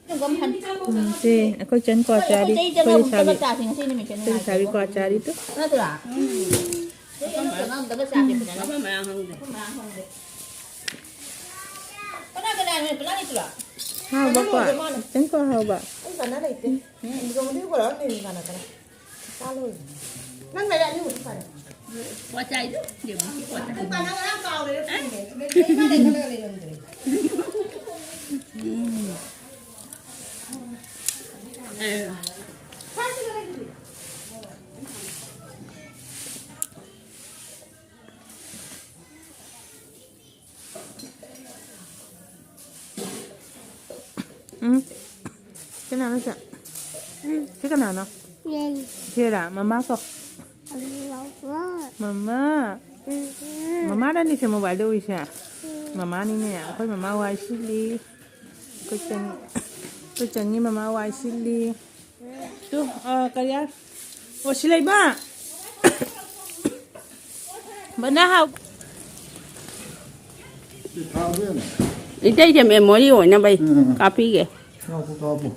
ꯍꯥꯎꯕꯅꯤ꯫ ꯎꯝ, ꯁꯦ, ꯑꯩꯈꯣꯏ ꯆꯟ ꯀ꯭ꯋꯥ ꯆꯥꯔꯤ꯫ ꯑꯩꯈꯣꯏ ꯂꯩꯁꯥꯕꯤ꯫ ꯑꯩꯈꯣꯏ ꯂꯩꯁꯥꯕꯤ ꯀ꯭ꯋꯥ ꯆꯥꯔꯤ ꯇꯨ꯫ ꯅꯠꯇ꯭ꯔꯥ? ꯎꯝ꯫ ꯃꯐꯝ ꯃꯔꯥꯡ ꯈꯪꯗꯦ꯫ ꯃꯐꯝ ꯃꯔꯥꯡ ꯈꯪꯗꯦ꯫ ꯀꯅꯥ ꯀꯅꯥ ꯂꯩ? ꯄꯨꯂꯞ ꯂꯩꯇ꯭ꯔꯣ? ꯍꯥꯎꯕ ꯀꯣ? ꯈꯤꯇꯪ ꯀꯣ ꯍꯥꯎꯕ꯫ ꯑꯩ ꯀꯅꯥ ꯂꯩꯇꯦ꯫ ꯎꯝ, ꯏꯟꯗ꯭ꯔꯣꯝꯗꯒꯤ ꯄꯨꯔꯛꯑꯝꯃꯤꯅꯤ ꯀꯅꯥ ꯀꯅꯥ? ꯆꯥ ꯂꯣꯏꯔꯦ꯫ ꯅꯪ ꯂꯩꯔꯦ ꯑꯅꯤꯃꯨꯛ ꯐꯔꯦ꯫ ꯄꯣꯠ ꯆꯥꯏꯗꯨ ꯌꯦꯡꯉꯨ, ꯄꯣꯠ ꯆꯥꯏ꯫ ꯑꯩ ꯄꯥ ꯅꯪ ꯉꯔꯥꯡ ꯀꯥꯎꯔꯦ ꯐꯪꯉꯦ꯫ ꯂꯩ-, ꯂꯩ-, ꯂꯩ-, ꯂꯩꯔꯝꯗ꯭ꯔꯦ꯫ ꯎꯝ꯫ ꯑꯦ꯫ ꯎꯝ꯫ ꯀꯅꯥꯅꯣ ꯁꯦ? ꯁꯤ ꯀꯅꯥꯅꯣ? ꯌꯦꯟ꯫ ꯁꯤꯔꯥ? ꯃꯃꯥ ꯀꯣ꯫ ꯃꯃꯥ꯫ ꯃꯃꯥ꯫ ꯎꯝ꯫ ꯃꯃꯥꯅꯅꯤ ꯁꯦ ꯃꯣꯕꯥꯏꯜꯗ ꯎꯏꯁꯦ꯫ ꯎꯝ꯫ ꯃꯃꯥꯅꯤꯅꯦ꯫ ꯑꯩꯈꯣꯏ ꯃꯃꯥ ꯋꯥꯏ ꯁꯤꯠꯂꯤ꯫ ꯑꯩꯈꯣꯏ ꯆꯟ-, ꯑꯩꯈꯣꯏ ꯆꯟꯒꯤ ꯃꯃꯥ ꯋꯥꯏ ꯁꯤꯠꯂꯤ꯫ ꯇꯨ, ꯑ, ꯀꯔꯤ ꯍꯥꯏ-, ꯑꯣ, ꯁꯤ ꯂꯩꯕ? ꯕꯅꯥ ꯍꯥꯎ-, ꯏꯇꯩꯒꯤ ꯃꯦꯃꯣꯔꯤ ꯑꯣꯏꯅꯕꯩ ꯎꯝ꯫ ꯀꯥꯞꯄꯤꯒꯦ꯫ ꯀꯥꯞꯄꯨ, ꯀꯥꯞꯄꯨ꯫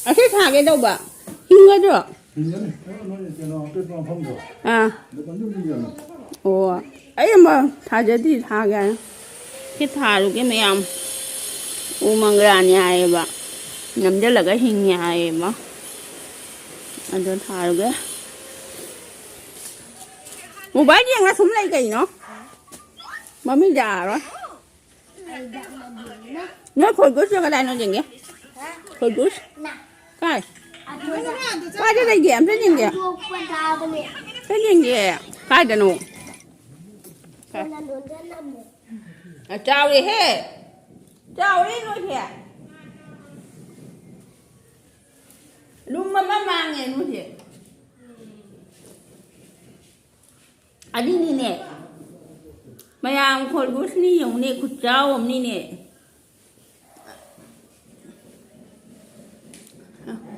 ꯑꯁꯤ ꯊꯥꯒꯦ ꯇꯧꯕ꯫ ꯍꯤꯡꯒꯗ꯭ꯔꯣ? ꯌꯦꯡꯒꯅꯤ꯫ ꯅꯣꯏ ꯀꯩꯅꯣ ꯑꯄꯦꯠꯄ ꯃꯐꯝꯗꯣ꯫ ꯑꯥ꯫ ꯑꯗꯨ ꯀꯟꯗꯨꯝ ꯌꯦꯡꯒꯅꯤ꯫ ꯑꯣ꯫ ꯑꯩ ꯑꯃ ꯊꯥꯖꯗꯤ ꯊꯥꯒꯦ꯫ ꯁꯤ ꯊꯥꯔꯨꯒꯦ ꯃꯌꯥꯝ꯫ ꯎ ꯃꯪꯒ꯭ꯔꯥꯅꯤ ꯍꯥꯏꯌꯦꯕ꯫ ꯅꯝꯖꯜꯂꯒ ꯍꯤꯡꯉꯦ ꯍꯥꯏꯌꯦꯕ꯫ ꯑꯗꯣ ꯊꯥꯔꯨꯒꯦ꯫ ꯃꯣꯕꯥꯏꯜ ꯌꯦꯡꯉ ꯁꯨꯝ ꯂꯩ ꯀꯩꯅꯣ? ꯃꯃꯤꯡ ꯌꯥꯔꯣꯏ꯫ ꯅꯣꯏ ꯈꯣꯏꯒꯨꯁꯁꯦ ꯀꯗꯥꯏꯅꯣ ꯌꯦꯡꯒꯦ? ꯈꯣꯏꯒꯨꯁ? ꯀꯥꯏ? ꯀꯥꯏꯗ ꯂꯩꯒꯦ? ꯑꯝꯇ ꯌꯦꯡꯒꯦ꯫ ꯑꯝꯇ ꯌꯦꯡꯒꯦ꯫ ꯀꯥꯏꯗꯅꯣ? ꯑ, ꯆꯥꯎꯔꯦꯍꯦ꯫ ꯆꯥꯎꯔꯦ ꯅꯣꯏꯁꯦ꯫ ꯂꯨꯝ ꯑꯃ ꯃꯥꯡꯉꯦ ꯅꯣꯏꯁꯦ꯫ ꯑꯅꯤꯅꯤꯅꯦ꯫ ꯃꯌꯥꯝ ꯈꯣꯏꯒꯨꯁꯅꯤ ꯌꯦꯡꯉꯨꯅꯦ, ꯈꯨꯠꯆꯥꯎ ꯑꯃꯅꯤꯅꯦ꯫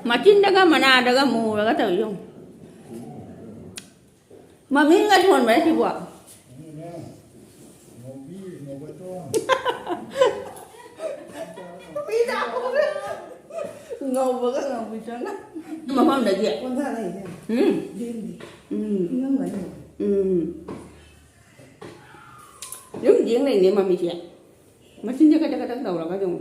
ꯃꯆꯤꯟꯗꯒ ꯃꯅꯥꯗꯒ ꯃꯨꯔꯒ ꯇꯧꯔꯤ ꯌꯦꯡꯉꯨ꯫ ꯃꯃꯤꯡꯒ ꯊꯣꯟꯕ꯭ꯔꯥ ꯁꯤꯕꯣ? ꯉꯧꯕꯒ ꯉꯧꯕꯤꯗ꯭ꯔꯒ꯫ ꯃꯐꯝꯗꯒꯤ꯫ ꯀꯣꯟꯊꯥꯔꯛꯏꯅꯦ꯫ ꯎꯝ꯫ ꯂꯦꯡꯗꯦ꯫ ꯎꯝ꯫ ꯏꯉꯝ ꯉꯝꯃꯤ꯫ ꯎꯝ꯫ ꯑꯗꯨꯝ ꯌꯦꯡ ꯂꯩꯅꯦ ꯃꯃꯤꯁꯦ꯫ ꯃꯆꯤꯟꯁꯦ ꯀꯗꯛ ꯀꯗꯛ ꯇꯧꯔꯒ ꯑꯗꯨꯝ꯫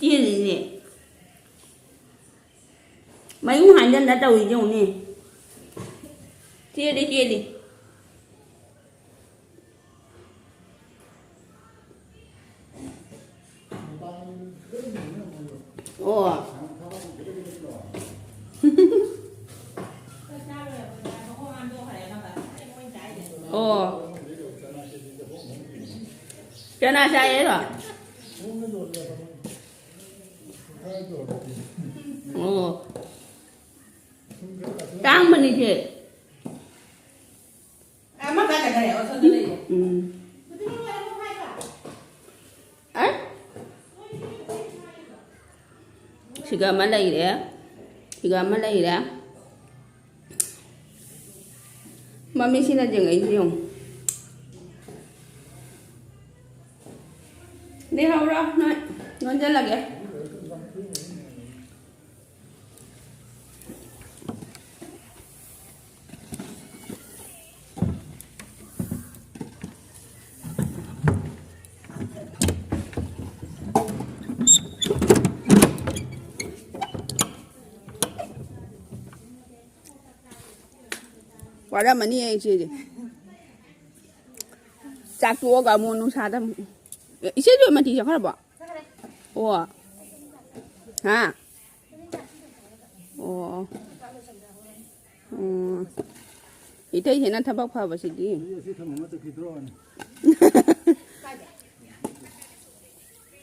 ꯆꯦꯜꯂꯤꯅꯦ꯫ ꯃꯌꯨꯡ ꯍꯥꯟꯖꯟꯅ ꯇꯧꯔꯤꯁꯦ ꯌꯦꯡꯉꯨꯅꯦ꯫ ꯆꯦꯜꯂꯤ, ꯆꯦꯜꯂꯤ꯫ ꯑꯣ꯫ ꯑꯣ꯫ ꯆꯅꯥ ꯆꯥꯏ ꯍꯥꯏꯔꯣ? ꯑꯣ꯫ ꯇꯥꯡꯕꯅꯤ ꯁꯦ꯫ ꯎꯝ꯫ ꯑ? ꯁꯤꯒ ꯑꯃ ꯂꯩꯔꯦ꯫ ꯁꯤꯒ ꯑꯃ ꯂꯩꯔꯦ꯫ ꯃꯃꯤꯠꯁꯤꯅ ꯌꯦꯡꯉꯛꯏꯁꯦ ꯌꯦꯡꯉꯨ꯫ ꯂꯩꯍꯧꯔꯣ ꯅꯣꯏ, ꯌꯣꯟꯁꯤꯜꯂꯒꯦ꯫ ꯋꯥꯔꯝꯃꯅꯤ ꯑꯩ ꯏꯆꯦꯁꯦ꯫ ꯆꯥꯛ ꯇꯣꯛꯑꯒ ꯑꯃꯨꯛ ꯅꯨꯡꯁꯥꯗ ꯑꯃꯨꯛ꯫ ꯑꯦ, ꯏꯆꯦꯁꯨ ꯃꯇꯤ ꯆꯠꯈ꯭ꯔꯕꯣ? ꯑꯣ꯫ ꯍꯥ? ꯑꯣ꯫ ꯎꯝ꯫ ꯏꯇꯩꯁꯤꯅ ꯊꯕꯛ ꯐꯕꯁꯤꯗꯤ꯫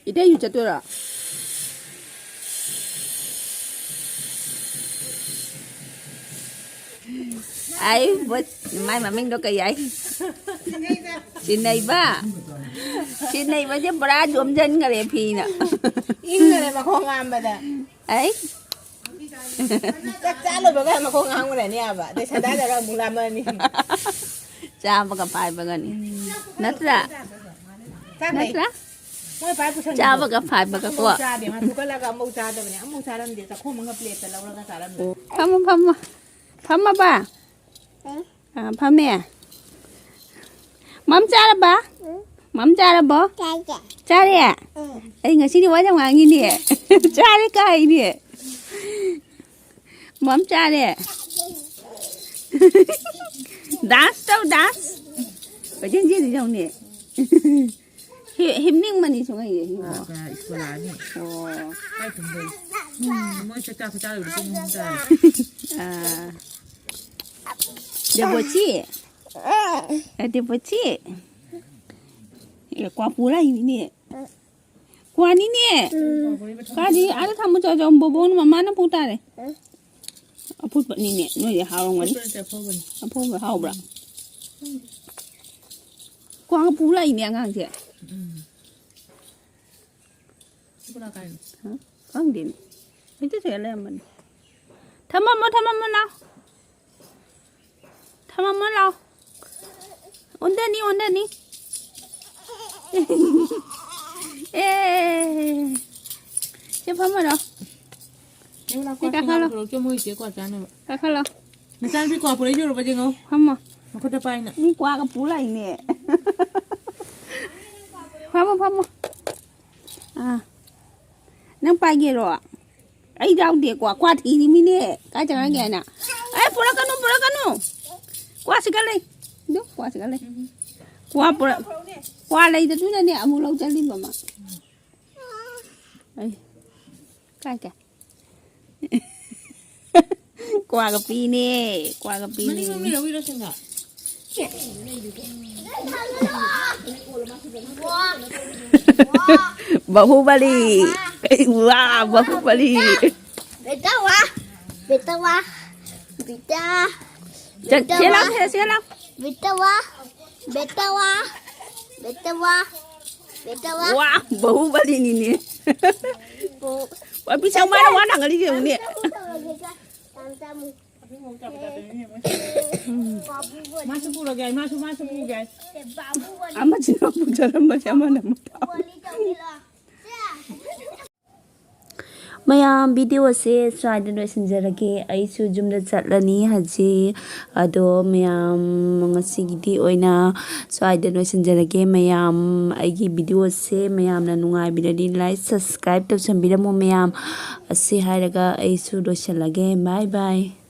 ꯏꯇꯩꯁꯨ ꯆꯠꯇꯣꯏꯔꯣ? ꯑꯩ ꯕꯣꯠ-, ꯃꯥꯏ ꯃꯃꯤꯡꯗꯣ ꯀꯩ ꯍꯥꯏ? ꯁꯤꯟꯅꯩꯕ꯫ ꯁꯤꯟꯅꯩꯕꯁꯦ ꯄꯨꯔꯥ ꯌꯣꯝꯁꯤꯟꯈꯔꯦ ꯐꯤꯅ꯫ ꯏꯪꯈꯔꯦ ꯃꯈꯣꯡ ꯍꯥꯝꯕꯗ꯫ ꯑꯩ ꯆꯥꯛ ꯆꯥ ꯂꯣꯏꯕꯒ ꯃꯈꯣꯡ ꯍꯥꯝꯈ꯭ꯔꯅꯤ ꯍꯥꯏꯕ꯫ ꯑꯗꯩ ꯁꯗꯥꯗꯒ ꯑꯃꯨꯛ ꯂꯥꯝꯃꯅꯤ꯫ ꯆꯥꯕꯒ ꯄꯥꯏꯕꯒꯅꯤ꯫ ꯅꯠꯇ꯭ꯔꯥ? ꯆꯥꯛ ꯂꯩ꯫ ꯅꯠꯇ꯭ꯔꯥ? ꯃꯣꯏ ꯄꯥꯏ ꯄꯨꯁꯟꯈꯤꯗꯣ꯫ ꯆꯥꯕꯒ ꯐꯥꯏꯕꯒ ꯀꯣ꯫ ꯑꯃꯐꯥꯎ ꯆꯥꯗꯦ꯫ ꯃꯥ ꯊꯨꯀꯠꯂꯒ ꯑꯃꯐꯥꯎ ꯆꯥꯗꯕꯅꯦ꯫ ꯑꯃꯐꯥꯎ ꯆꯥꯔꯝꯗꯦ꯫ ꯆꯥꯛꯈꯣꯝ ꯑꯃꯒ ꯄ꯭ꯂꯦꯠꯇ ꯂꯧꯔꯒ ꯆꯥꯔꯝꯗꯦ꯫ ꯐꯝꯃꯣ, ꯐꯝꯃꯣ꯫ ꯐꯝꯃꯕ? ꯑꯥ, ꯐꯝꯃꯦ꯫ ꯃꯝ ꯆꯥꯔꯕ? ꯃꯝ ꯆꯥꯔꯕꯣ? ꯆꯥꯔꯦ꯫ ꯆꯥꯔꯦ? ꯎꯝ꯫ ꯑꯩ ꯉꯁꯤꯗꯤ ꯋꯥ ꯌꯥꯝ ꯉꯥꯡꯉꯤꯅꯦ꯫ ꯆꯥꯔꯦ ꯀꯥꯏꯅꯦ꯫ ꯃꯝ ꯆꯥꯔꯦ꯫ ꯗꯥꯟꯁ ꯇꯧ, ꯗꯥꯟꯁ꯫ ꯀꯣꯏꯆꯦꯟ ꯆꯦꯟꯂꯤꯁꯦ ꯌꯦꯡꯉꯨꯅꯦ꯫ ꯍꯤ-, ꯍꯤꯞꯅꯤꯡꯕꯅꯤ ꯁꯨꯡꯍꯩ ꯍꯦꯛ ꯍꯤꯞꯄꯣ꯫ ꯑꯥ, ꯁ꯭ꯀꯨꯜ ꯂꯥꯛꯑꯅꯤ꯫ ꯑꯣ꯫ ꯀꯥꯏ ꯇꯨꯝꯗꯣꯏ? ꯎꯝ, ꯃꯣꯏ ꯆꯥꯛ ꯆꯥ ꯆꯥꯔꯨꯕꯗ ꯄꯨꯡ ꯑꯍꯨꯝ ꯇꯥꯔꯦ꯫ ꯑꯥ꯫ ꯗꯦꯕꯣꯆꯤ? ꯑꯦ, ꯗꯦꯕꯣꯆꯤ? ꯑꯦ, ꯀ꯭ꯋꯥ ꯄꯨꯔ ꯂꯥꯛꯏꯅꯤꯅꯦ꯫ ꯀ꯭ꯋꯥꯅꯤꯅꯦ꯫ ꯀꯥꯏꯗꯤ ꯑꯥꯗ ꯊꯝꯃꯨ ꯆꯣ, ꯆꯣ, ꯕꯣꯕꯣꯛꯅ ꯃꯃꯥꯅ ꯄꯨ ꯇꯥꯔꯦ꯫ ꯑꯐꯨꯠꯄꯅꯤꯅꯦ, ꯅꯣꯏꯗꯤ ꯍꯥꯎꯔꯝꯒꯅꯤ꯫ ꯑꯐꯨꯠꯄ ꯅꯠꯇꯦ, ꯑꯐꯨꯠꯄꯅꯤ꯫ ꯑꯐꯨꯠꯄ ꯍꯥꯎꯕ꯭ꯔꯥ? ꯀ꯭ꯋꯥꯒ ꯄꯨ ꯂꯥꯛꯏꯅꯦ ꯑꯉꯥꯡꯁꯦ꯫ ꯎꯝ꯫ ꯁꯤ ꯀꯅꯥ ꯀꯥꯏꯅꯣ? ꯍꯥ? ꯈꯪꯗꯦꯅꯦ꯫ ꯍꯦꯛꯇ ꯆꯦꯜ ꯂꯩꯔꯝꯕꯅꯤ꯫ ꯊꯝꯃꯝꯃꯣ, ꯊꯝꯃꯝꯃꯣ, ꯂꯥꯎ꯫ ꯊꯝꯃꯝꯃꯣ, ꯂꯥꯎ꯫ ꯑꯣꯟꯗꯅꯤ, ꯑꯣꯟꯗꯅꯤ꯫ ꯑꯦ, ꯁꯤ ꯐꯝꯃꯔꯣ꯫ ꯀꯥꯈꯠꯂꯣ꯫ ꯄꯨꯔꯛꯀꯦ ꯃꯣꯏ ꯆꯦ ꯀ꯭ꯋꯥ ꯆꯥꯅꯕ꯫ ꯀꯥꯈꯠꯂꯣ꯫ ꯅꯆꯥꯅꯨꯄꯤ ꯀ꯭ꯋꯥ ꯄꯨꯔꯛꯏꯁꯦ ꯎꯔꯕ ꯌꯦꯡꯉꯣ꯫ ꯐꯝꯃꯣ꯫ ꯃꯈꯨꯠꯇ ꯄꯥꯏꯅ꯫ ꯃꯤ ꯀ꯭ꯋꯥꯒ ꯄꯨ ꯂꯥꯛꯏꯅꯦ꯫ ꯐꯝꯃꯣ, ꯐꯝꯃꯣ꯫ ꯑꯥ꯫ ꯅꯪ ꯄꯥꯏꯒꯦꯔꯣ? ꯑꯩ ꯌꯥꯎꯗꯦꯀꯣ꯫ ꯀ꯭ꯋꯥ ꯊꯤꯔꯤꯃꯤꯅꯦ꯫ ꯀꯥꯏ ꯆꯠꯈ꯭ꯔꯒꯦ ꯍꯥꯏꯅ꯫ ꯑꯦ, ꯄꯨꯔꯛꯀꯅꯨ, ꯄꯨꯔꯛꯀꯅꯨ꯫ ꯀ꯭ꯋꯥ ꯁꯤꯒꯠꯂꯦ꯫ ꯑꯗꯨ ꯀ꯭ꯋꯥ ꯁꯤꯒꯠꯂꯦ꯫ ꯀ꯭ꯋꯥ ꯄꯨꯔꯛ-, ꯀ꯭ꯋꯥ ꯂꯩꯗꯗꯨꯅꯅꯦ ꯑꯃꯨꯛ ꯂꯧ ꯆꯠꯂꯤꯕ ꯑꯃ꯫ ꯑꯩ, ꯀꯥꯏ ꯀꯥꯏ? ꯀ꯭ꯋꯥꯒ ꯄꯤꯅꯦ, ꯀ꯭ꯋꯥꯒ ꯄꯤꯅꯦ꯫ ꯃꯅꯤꯡꯂꯣꯝꯒꯤ ꯂꯧꯕꯤꯔꯣ ꯁꯤꯡꯒ꯫ ꯕꯥꯍꯨꯕꯂꯤ꯫ ꯋꯥ, ꯕꯥꯍꯨꯕꯂꯤ꯫ ꯕꯦꯇꯥ ꯋꯥ, ꯕꯦꯇꯥ ꯋꯥ, ꯕꯦꯇꯥ, ꯆꯠ-, ꯕꯦꯇꯥ ꯆꯦꯜꯂꯣ, ꯋꯥ, ꯆꯦꯜꯂꯣ, ꯆꯦꯜꯂꯣ꯫ ꯕꯦꯇꯥ ꯋꯥ, ꯕꯦꯇꯥ ꯋꯥ, ꯕꯦꯇꯥ ꯋꯥ, ꯕꯦꯇꯥ ꯋꯥ꯫ ꯋꯥ, ꯕꯥꯍꯨꯕꯂꯤꯅꯤꯅꯦ꯫ ꯕꯣ-, ꯋꯥ, ꯄꯤ ꯆꯪ ꯃꯥꯅ ꯋꯥ ꯅꯥꯒꯜꯂꯤ ꯌꯦꯡꯉꯨꯅꯦ꯫ ꯇꯥꯃꯣ, ꯇꯥꯃꯣ꯫ ꯃꯥꯁꯨ ꯄꯨꯔꯒꯦ, ꯃꯥꯁꯨ, ꯃꯥꯁꯨ ꯄꯨꯒꯦ꯫ ꯑꯃꯁꯤꯅ ꯄꯨꯖꯔꯝꯕꯁꯦ ꯑꯃꯅ ꯑꯃꯨꯛ ꯊꯥꯎ꯫ ꯃꯌꯥꯝ, ꯚꯤꯗꯤꯑꯣꯁꯦ ꯁ꯭ꯋꯥꯏꯗ ꯂꯣꯏꯁꯤꯟꯖꯔꯒꯦ꯫ ꯑꯩꯁꯨ ꯌꯨꯝꯗ ꯆꯠꯂꯅꯤ ꯍꯧꯖꯤꯛ꯫ ꯑꯗꯣ ꯃꯌꯥꯝ, ꯉꯁꯤꯒꯤꯗꯤ ꯑꯣꯏꯅ ꯁ꯭ꯋꯥꯏꯗ ꯂꯣꯏꯁꯤꯟꯖꯔꯒꯦ꯫ ꯃꯌꯥꯝ, ꯑꯩꯒꯤ ꯚꯤꯗꯤꯑꯣꯁꯦ ꯃꯌꯥꯝꯅ ꯅꯨꯡꯉꯥꯏꯕꯤꯔꯗꯤ like, subscribe ꯇꯧꯁꯟꯕꯤꯔꯝꯃꯣ ꯃꯌꯥꯝ꯫ ꯑꯁꯤ ꯍꯥꯏꯔꯒ ꯑꯩꯁꯨ ꯂꯣꯏꯁꯤꯜꯂꯒꯦ꯫ Bye bye꯫